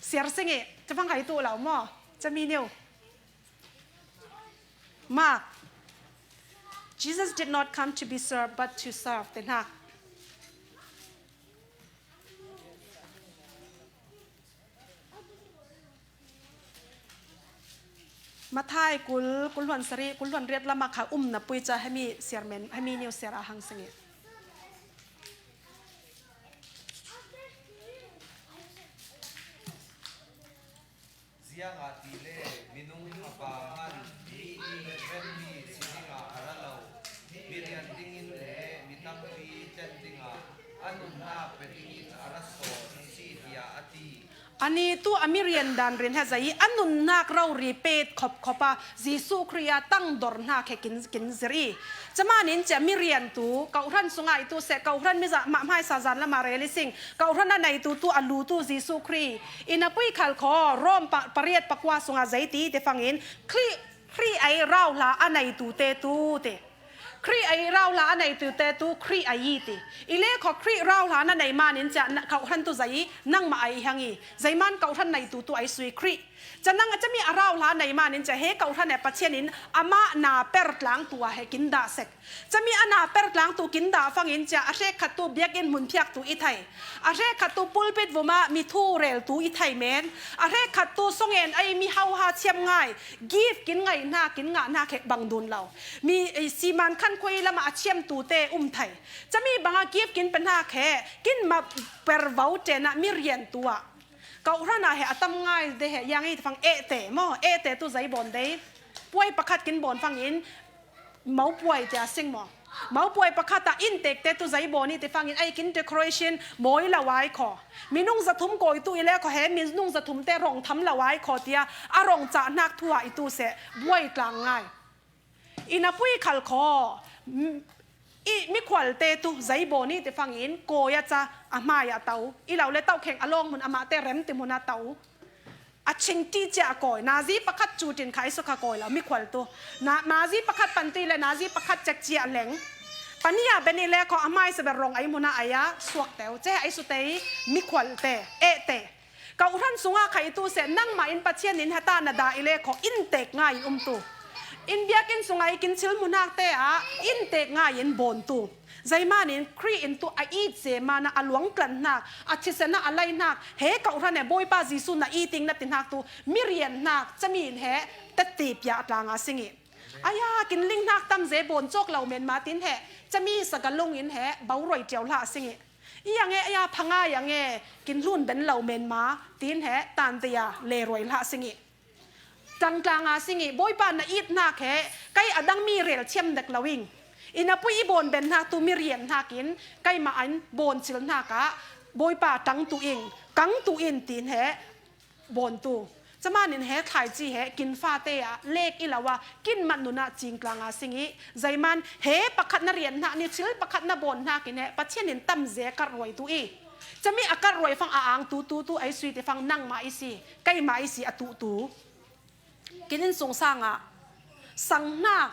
Siar sing i, cafang hai tu lo maw? Cami niu. Mark, "Jesus did not come to be served, but to serve," ti hnak. Matthai kul, kul hluan sarih, kul hluan riat lam ah kha um na pui ca hemi siar men, hemi niu siar a hang sing i. Ziangahtile minung fapa hmanh mi i venmi si dingah a ra lo, mi rian dingin le mi tampi tlen dingah a nunnak pe dingin a ra sawn a si, tiah a ti. Ani tu a mirian dan rin he zai a nunnak rori pet khop khop a Jesu Khrih a tangdor hnak he kin, kin zir i. Camanin cia mirian tu, kauhran sungai tu se, kauhran miza mah hmaisa zan lama rel i sing, kauhran a neitu tu a lu tu Jesu Khrih. Ina pui khal kho, Rom pa, pariat pakua sunga zai ti te fangin, Khrih, Khrih ei rauhla a neitu te tu te. Khrih ei rauhla a neitu te tu Khrih ei ti. I le kho Khrih rauhla na nei manin cia na, kauhran tu zai nangmah ei hang i. Zai man kauhran neitu tu ei sui Khrih. Cia nang a cami a rauhla nei manin cia he kauhran e Pathian in amah na per tlang tu a he kin dah sek. Cami a na per tlang tu kin dah fangin cia a hrek khat tu biakinn hmun phiak tu i thei. A hrek khat tu pulpit vuma mi thu rel tu i thei men. A hrek khat tu songen ei mi hauha chiam ngai. Gift kin ngai hna, kin ngah hna khe bang dun lo. Mi, eh, siman khan khuai lama a chiam tu te um thei. Cami banga gift kin pe hna khe, kin ma per vo te na mi rian tu ah. Kauhran ah he a tam ngai de he, yang i fang eh te maw, eh te tu zai bon de. Puai pakhat kin bon fangin, mau puai te a sing maw. Mau puai pakhat ah inntek te tu zai bon i te fangin, ei kin decoration mawi lo ai kho. Minung zathum kawi tu i le kho he, minung zathum te rong tham lo ai kho tia, a rong cah hnak thu ah i tu se, buai tlang ngai. Ina pui khal kho, m-, i mikhual te tu zai bon i te fangin, kawi a ca a hmai a tau. I lo le tau kheng a lawng hmun amah te rem ti hmun a tau. A chingti cia a kawi, nazi pakhat cu tin kha i sukha kawi lo, mikhual tu. Na, nazi pakhat panti le nazi pakhat cek cia a leng. Pania ben i le kho a hmai saber rong ei hmun a ei a suak teu. Ce ei su te i mikhual te, eh te. Kauhran sunga kha i tu se nangmah in Pathian in hata na dah i le kho inntek ngai in um tu. In biakinn sunga i kin chil hmun hak te ah inntek ngai in bon tu. Zeimanin Khrih in tu a it zeman a luang tlan hnak, a thisen a lei hnak, he kauhran e Bawipa Jesu na iting na ti hnak tu, mi rian hnak, cami in he, tati pia a tlanga sing i. Aya, kin ling hnak tam ze bon cawk lo men ma tin he, cami sagalung in he, bo roi tiau hlah sing i. I yang e, aya, phangai yang e, kin hlun ben lo men ma, tin he, tan te ya, le roi hlah sing i. Tlangtlanga sing i, Bawipa na it hnak he, kei a dang mi rel thiam dek lo ing. Ina pui i bon ben hnak tu mi rian hnak in, keimah an bon cil hnak ah, Bawipa tang tu ing, kang tu in tin he, bon tu. Camanin he thlaici he, kin fate ah, lek i lo ah, kin mat nun ah cing tlanga sing i, zeiman he pakhat na rian hnak ni, cil pakhat na bon hnak in he, Pathian in tam ze kar ruai tu i. Cami a kar ruai fang a ang tu, tu, tu, ei sui te fang nangmah i si. Keimah i si a tuh tu. Kin in sung sangah sanghnak,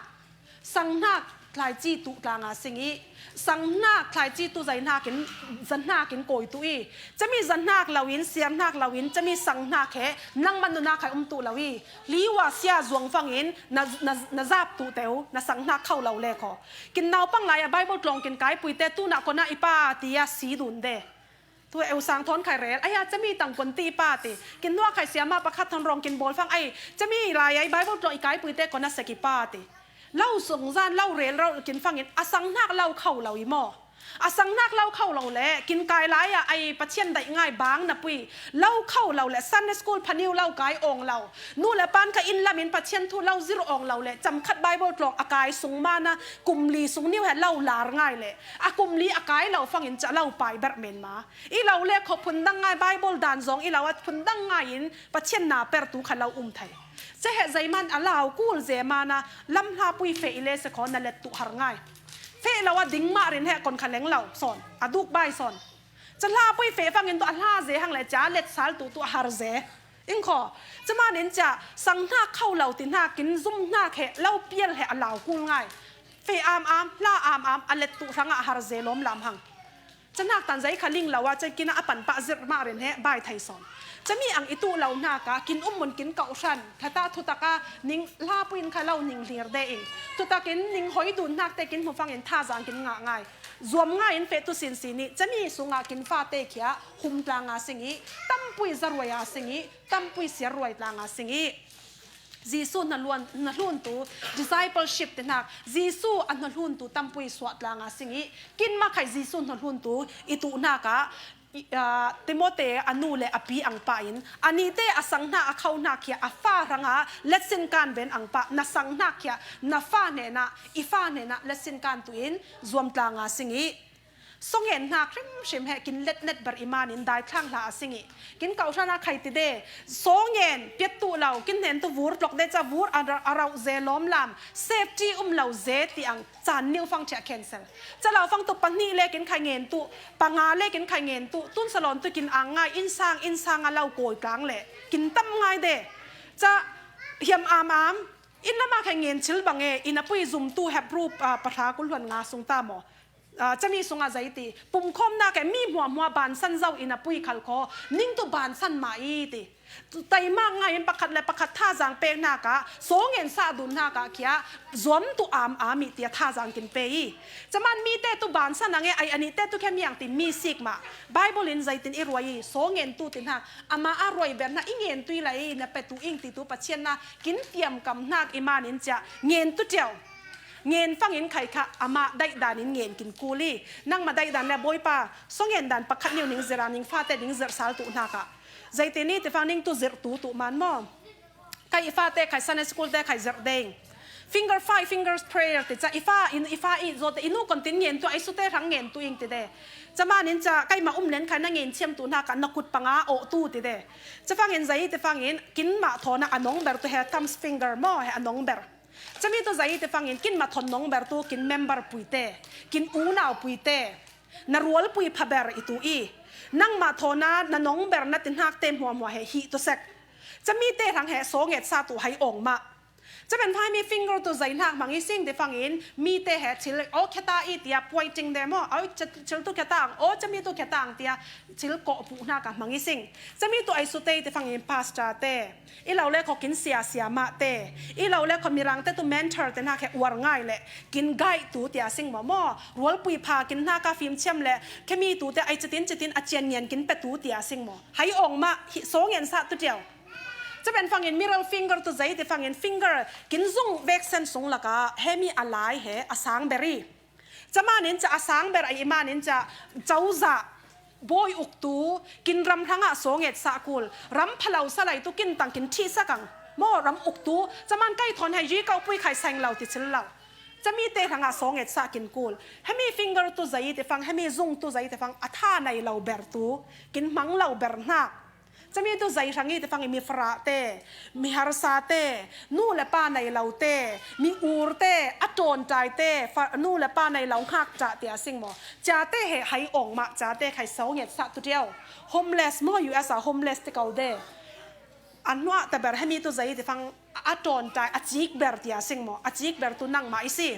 sanghnak thlaici tuh tlanga sing i, sanghnak thlaici tu zaihnak in, zahnak in kawi tu i, cami zahnak lo in, siarhnak lo in, cami sanghnak he nangmah nun ah khai um tu lo i, liwa sia zuang fangin na, na, na zap tu teu, na sanghnak kho lo le kho. Kin naupang lai a Bible tlawng kin kaipui te tu na kona i pa ti a si dun de. Tu eu sang thawn khai rel, aya cami tang kon ti pa ti. Kin nuah khai siama pakhat thawn rong kin bawl fang ai. Cami lai ai Bible tlawng i kaipui te kon a sek i pa ti. Lo sung zan lo rel ro kin fangin a sanghnak lo kho lo i maw. A sanghnak lo kho lo le, kin kai lai a ai Pathian daih ngai bang na pui. Lo kho lo le, Sunday school phaniu lo kai awng lo. Nu le pan kha inn lamin Pathian thu lo zir awng lo le, camkhat Bible tlawng a kai sung mana, kum li sung niu he lo lar ngai le. A kum li a kai lo fangin ca lo pai ber men ma. I lo le kho phundang ngai Bible dan zong i lo a phundang ngai in Pathian na per tu kha lo um thei. Ce he zeiman a lau kul ze mana lam hla pui feh i le se kho na let tu har ngai. Feh lo a ding mah rin he kon kha leng lo son. A duk bai son. Ca hla pui feh fangin tu a hla ze hang le ca let sal tu tu a har ze. Ing kho. Camanin ca sang hnak kho lo ti hnak in zum hnak he lo pial he a lau kul ngai. Feh am am, hla am am, a let tu hrang a har ze lawm lam hang. Ca hnak tan zei kha ling lo a, ca kin a pan pah zirh mah rin he, bai thei sawn. Ca mi ang i tuh lo hnak a, kin um mun kin kauh hran, thata thutak a, ning hla puin kha lo ning hlir de in. Thutak in ning hoi dun hnak te kin hmu fang in tha zang kin ngah ngai. Zuam ngai in feh tu sin sin i, ca mi sung a kin fa te khia, hum tlang a sing i, tampui zaruai a sing i, tampui siar ruai tlang a sing i. Jesu hna luan, hna hlun tu, discipleship te hnak, Jesu a hna hlun tu tampui suah tlang a sing i, kin ma khai Jesu hna hlun tu i tuh hnak a, i, aa, Timote a nu le a pi ang pah in, a nih te a sang hnak a kho hnak khia a fa hrang a, letsin kan ven ang pah, na sang hnak khia, na fa hnenah, i fa hnenah, letsin kan tu in, zuam tlang a sing i. Sawngin hnak hrimhrim he kin letnet ber i manin daithlang hlah a sing i, kin kauh hran a khai ti de. Sawngin piat tu lo, kin hnen tu vur tlok de ca vur a ra-, a rauh ze lawm lam, safety um lo ze ti ang caan niu fang thiah cancel. Ca lo fang tu pahnih le kin khai ngen tu, panga le kin khai ngen tu, tun salon tu kin ang ngai, inn sang, inn sang a lo kawi tlang le kin tam ngai de. Ca hiam am am, inn lam a khai ngen chil bang e, inn a pui zum tu Hebru, ah, pahra kul hluan nga sung ta maw? Ah, cami sungah zei ti, pumkhawmnak e mi hmuahmuah bansan zo inn a pui khal khaw, ning tu bansan mah i ti. Taimak ngai in pakhat le pakhat thazaang pek hnak ah, sawngin sah dun hnak ah khia, zuam tu am am i tia thazaang kin pe i. Caman mi te tu bansan ang e, ai ani te tu khe miang ti mi sik mah. Bible in zeitin i ruai i, sawngin tu ti hnak, amah a ruai ber hnak i ngen tu i lai i, na pe tu ing ti tu Pathian na kin tiam kam hnak i manin cia ngen tu tiau. Ngen fangin khai kha amah daih danin ngen kin kul i, nangmah daih dan le Bawipa, sawngin dan pakhat niu ning zir a, ning fate ning zir sal tu hnak ah. Zeitin i ti fang ning tu zir tu tu man maw? Khai i fate khai Sunday school te khai zir deng. Finger, five fingers prayer ti ca i fa, in, i fa i zawte i nu kon tin ngen tu, ai sute hrang ngen tu ing ti de. Caman in ca kai ma um len khai na ngen chiam tu hnak ah na kut panga awh tu ti de. Ca fangin zei ti fangin kin mah thawn a nong ber tu he thumbs finger maw he a nong ber. Cami tu zei te fangin kin ma thawn nong ber tu kin member pui te, kin unau pui te, na rual pui pha ber i tu i. Nangmah thawn a na nong ber na ti hnak te hmuahmuah he hi tu sek. Cami te hrang he sawngin sa tu hai awng mah. Caben phai mi finger tu zei hnak hmang i sing te fangin mi te he thil aw kheta i tia pointing de maw, aw thil tu kheta ang, aw cami tu kheta ang tia thil kawh puh hnak a hmang i sing. Cami tu ai su te te fangin pastor te. I lo le khaw kin sia sia mah te, i lo le khaw mirang te tu mentor te hnak he uar ngai le kin gaih tu tia sing maw maw. Rualpui pha kin hnak a fim chiam le khemi tu te ai chitin chitin a chian ngian kin pe tu tia sing maw. Hai awng mah hi sawngin sa tu tiau. Caben fangin middle finger tu zei te fangin finger kin zung vek sen sung laka hemi a lai he a sang beri. Caman in ca a sang ber a i man in ca cozah bawi uktu kin ram hrangah sawngin sa kul, ram phalo salai tu kin tang kin thih sakang maw ram uktu, caman kai thawn hei yi kau pui khai saing lo ti chil lo. Cami te hrangah sawngin sa kin kul. Hemi finger tu zei te fang, hemi zung tu zei te fang, a tha nei lo ber tu, kin hmang lo ber hnak. Cami tu zei hrang i te fang i mi farah te, mi harsa te, nu le pa nei lo te, mi ur te, a ṭawnṭai te, fa-, nu le pa nei lo ngakṭah tia sing maw. Ca te he hai awng mah, ca te khai sawngin sa tu tiau. Homeless maw, U S a homeless te kau de. A hnuah te ber hemi tu zei te fang a ṭawnṭai, a cik ber tia sing maw, a cik ber tu nangmah i si.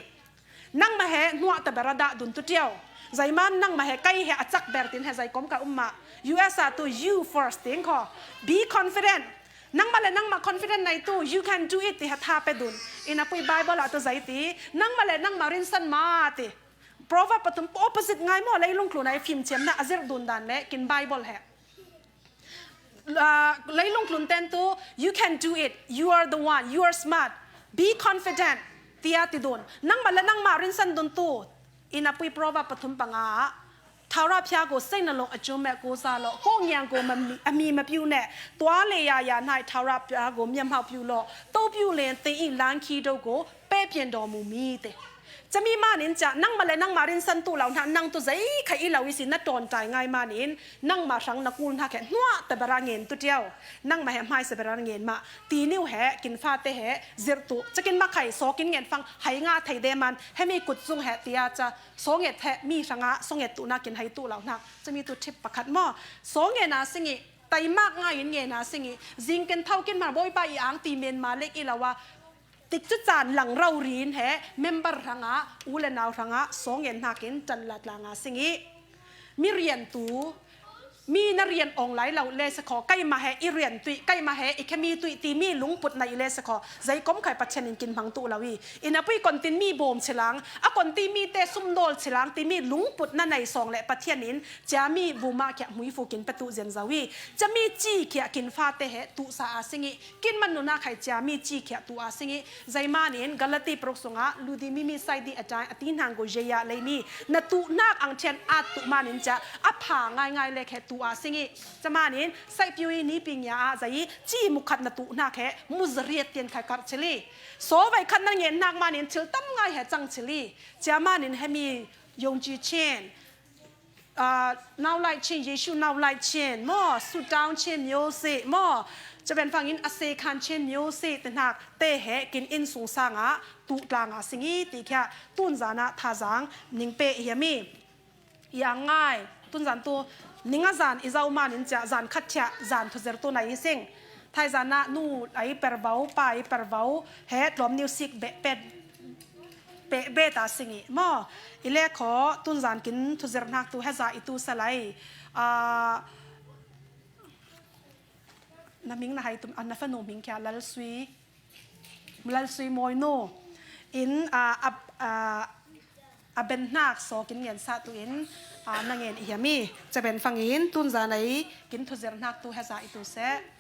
Nangmah he hnuah ta ber a dah dun tu tiau. Zeiman nangmah he kai he a cak ber tin he zei kom ka um mah. U S a tu you first ting kho. Be confident. Nangmah le nangmah confident nei tu, you can do it ti he tha pe dun. Inn a pui Bible a tu zei ti, nangmah le nangmah rinsan ma ti. Proverb pathum opposite ngai maw, leilung tlun a i fim chiam na a zir dun dan le kin Bible he. Ah, leilung tlun ten tu, you can do it, you are the one, you are smart, be confident, tia ti dun. Nangmah le nangmah rinsan dun tu, inn a pui Proverb pathum panga ah, thaura phia ko sei na long a chum me ko sa lo, ko ngiang ko ma mi, a mi ma piu ne, tua le ya ya nai thaura phia ko miam hau piu lo, to piu le te i lang khi do ko, pe pian do mu mi te. Cami manin ca, nangmah le nangmah rinsan tu lo hna, nang tu zei khai i lo i si na ṭawnṭai ngai manin, nangmah hrang na kul hna khe hnuah ta ber a ngen tu tiau. Nangmah he hmai sa ber a ngen mah. Ti niu he, kin fa te he, zir tu. Cakin ma khai, saw kin ngen fang, hai nga thei de man, he mi kut zung he tia ca, saw nget he, mi hrang a, saw nget tu na kin hai tu lo hna. Cami tu tip pakhat maw. Saw ngen a sing i, taimak ngai in ngen a sing i, zing ken thau kin ma Bawipa i ang ti men ma lek i lo a, Tikcu caan lang rori in he member hrangah, u le nau hrangah, sawngin hnakin ṭan la tla nga sing i, mi riantu, mi na rian awng lai lo le si khaw, keimah he i rian tuih, keimah he i khemi tuih timi lungput na i le si khaw, zeikom khai Pathian in kin hmang tuh lo i, inn a pui kontin mi bawm chilang, a konti mi te sumdawl chilang timi lungput na nei sawng le Pathian in ciami vumah khiah hmuifu kin petu zian zo i, ciami ci khiah kin fate he tuhsa a sing i, Kin man nuna khai ciami ci khiah tu a sing i, zeimanin Galati paruk sungah, ludi mimi saidi a tai, a ti hnang ko zeia leimi, na tuhnak ang thian at tu manin cia, a pha ngaingai le khe tu a sing i, camanin, saihpiu i nipi ngia a zei i, ci mukhat na tuhnak he, muzariat tian khai kar chili. Sawvai khat na ngen nak manin, thil tam ngai he cang chili. Ciamanin hemi yongci chen. Aa, nau lai chin, Jesu nau lai chin maw, sut down chin myo si maw, caben fangin a se khan chin myo si te hnak te he kin inn sung sangah tuh tlang a sing i ti khia tunzan ah thazang ning pe i hiam i. I ang ngai, tunzan tu ning a zan i zau man in cia zan khat thiah zan thuzir tu nai i sing. Thaizan ah nu ai pervau, pa ai pervau, he tlawm niu sik beh pet beh beh ta sing i maw. I le khaw tunzan kin thuzir hnak tu heza i tu salai. Aa, na hming na hai tum, a na fanu hming khia Lalsui, Lalsui Mawinu in, aa, a, aa, a ben hnak saw kin ngen sa tu in, aa, na ngen i hiam i. Caben fangin tunzan ai kin thuzir hnak tu heza i tu seh.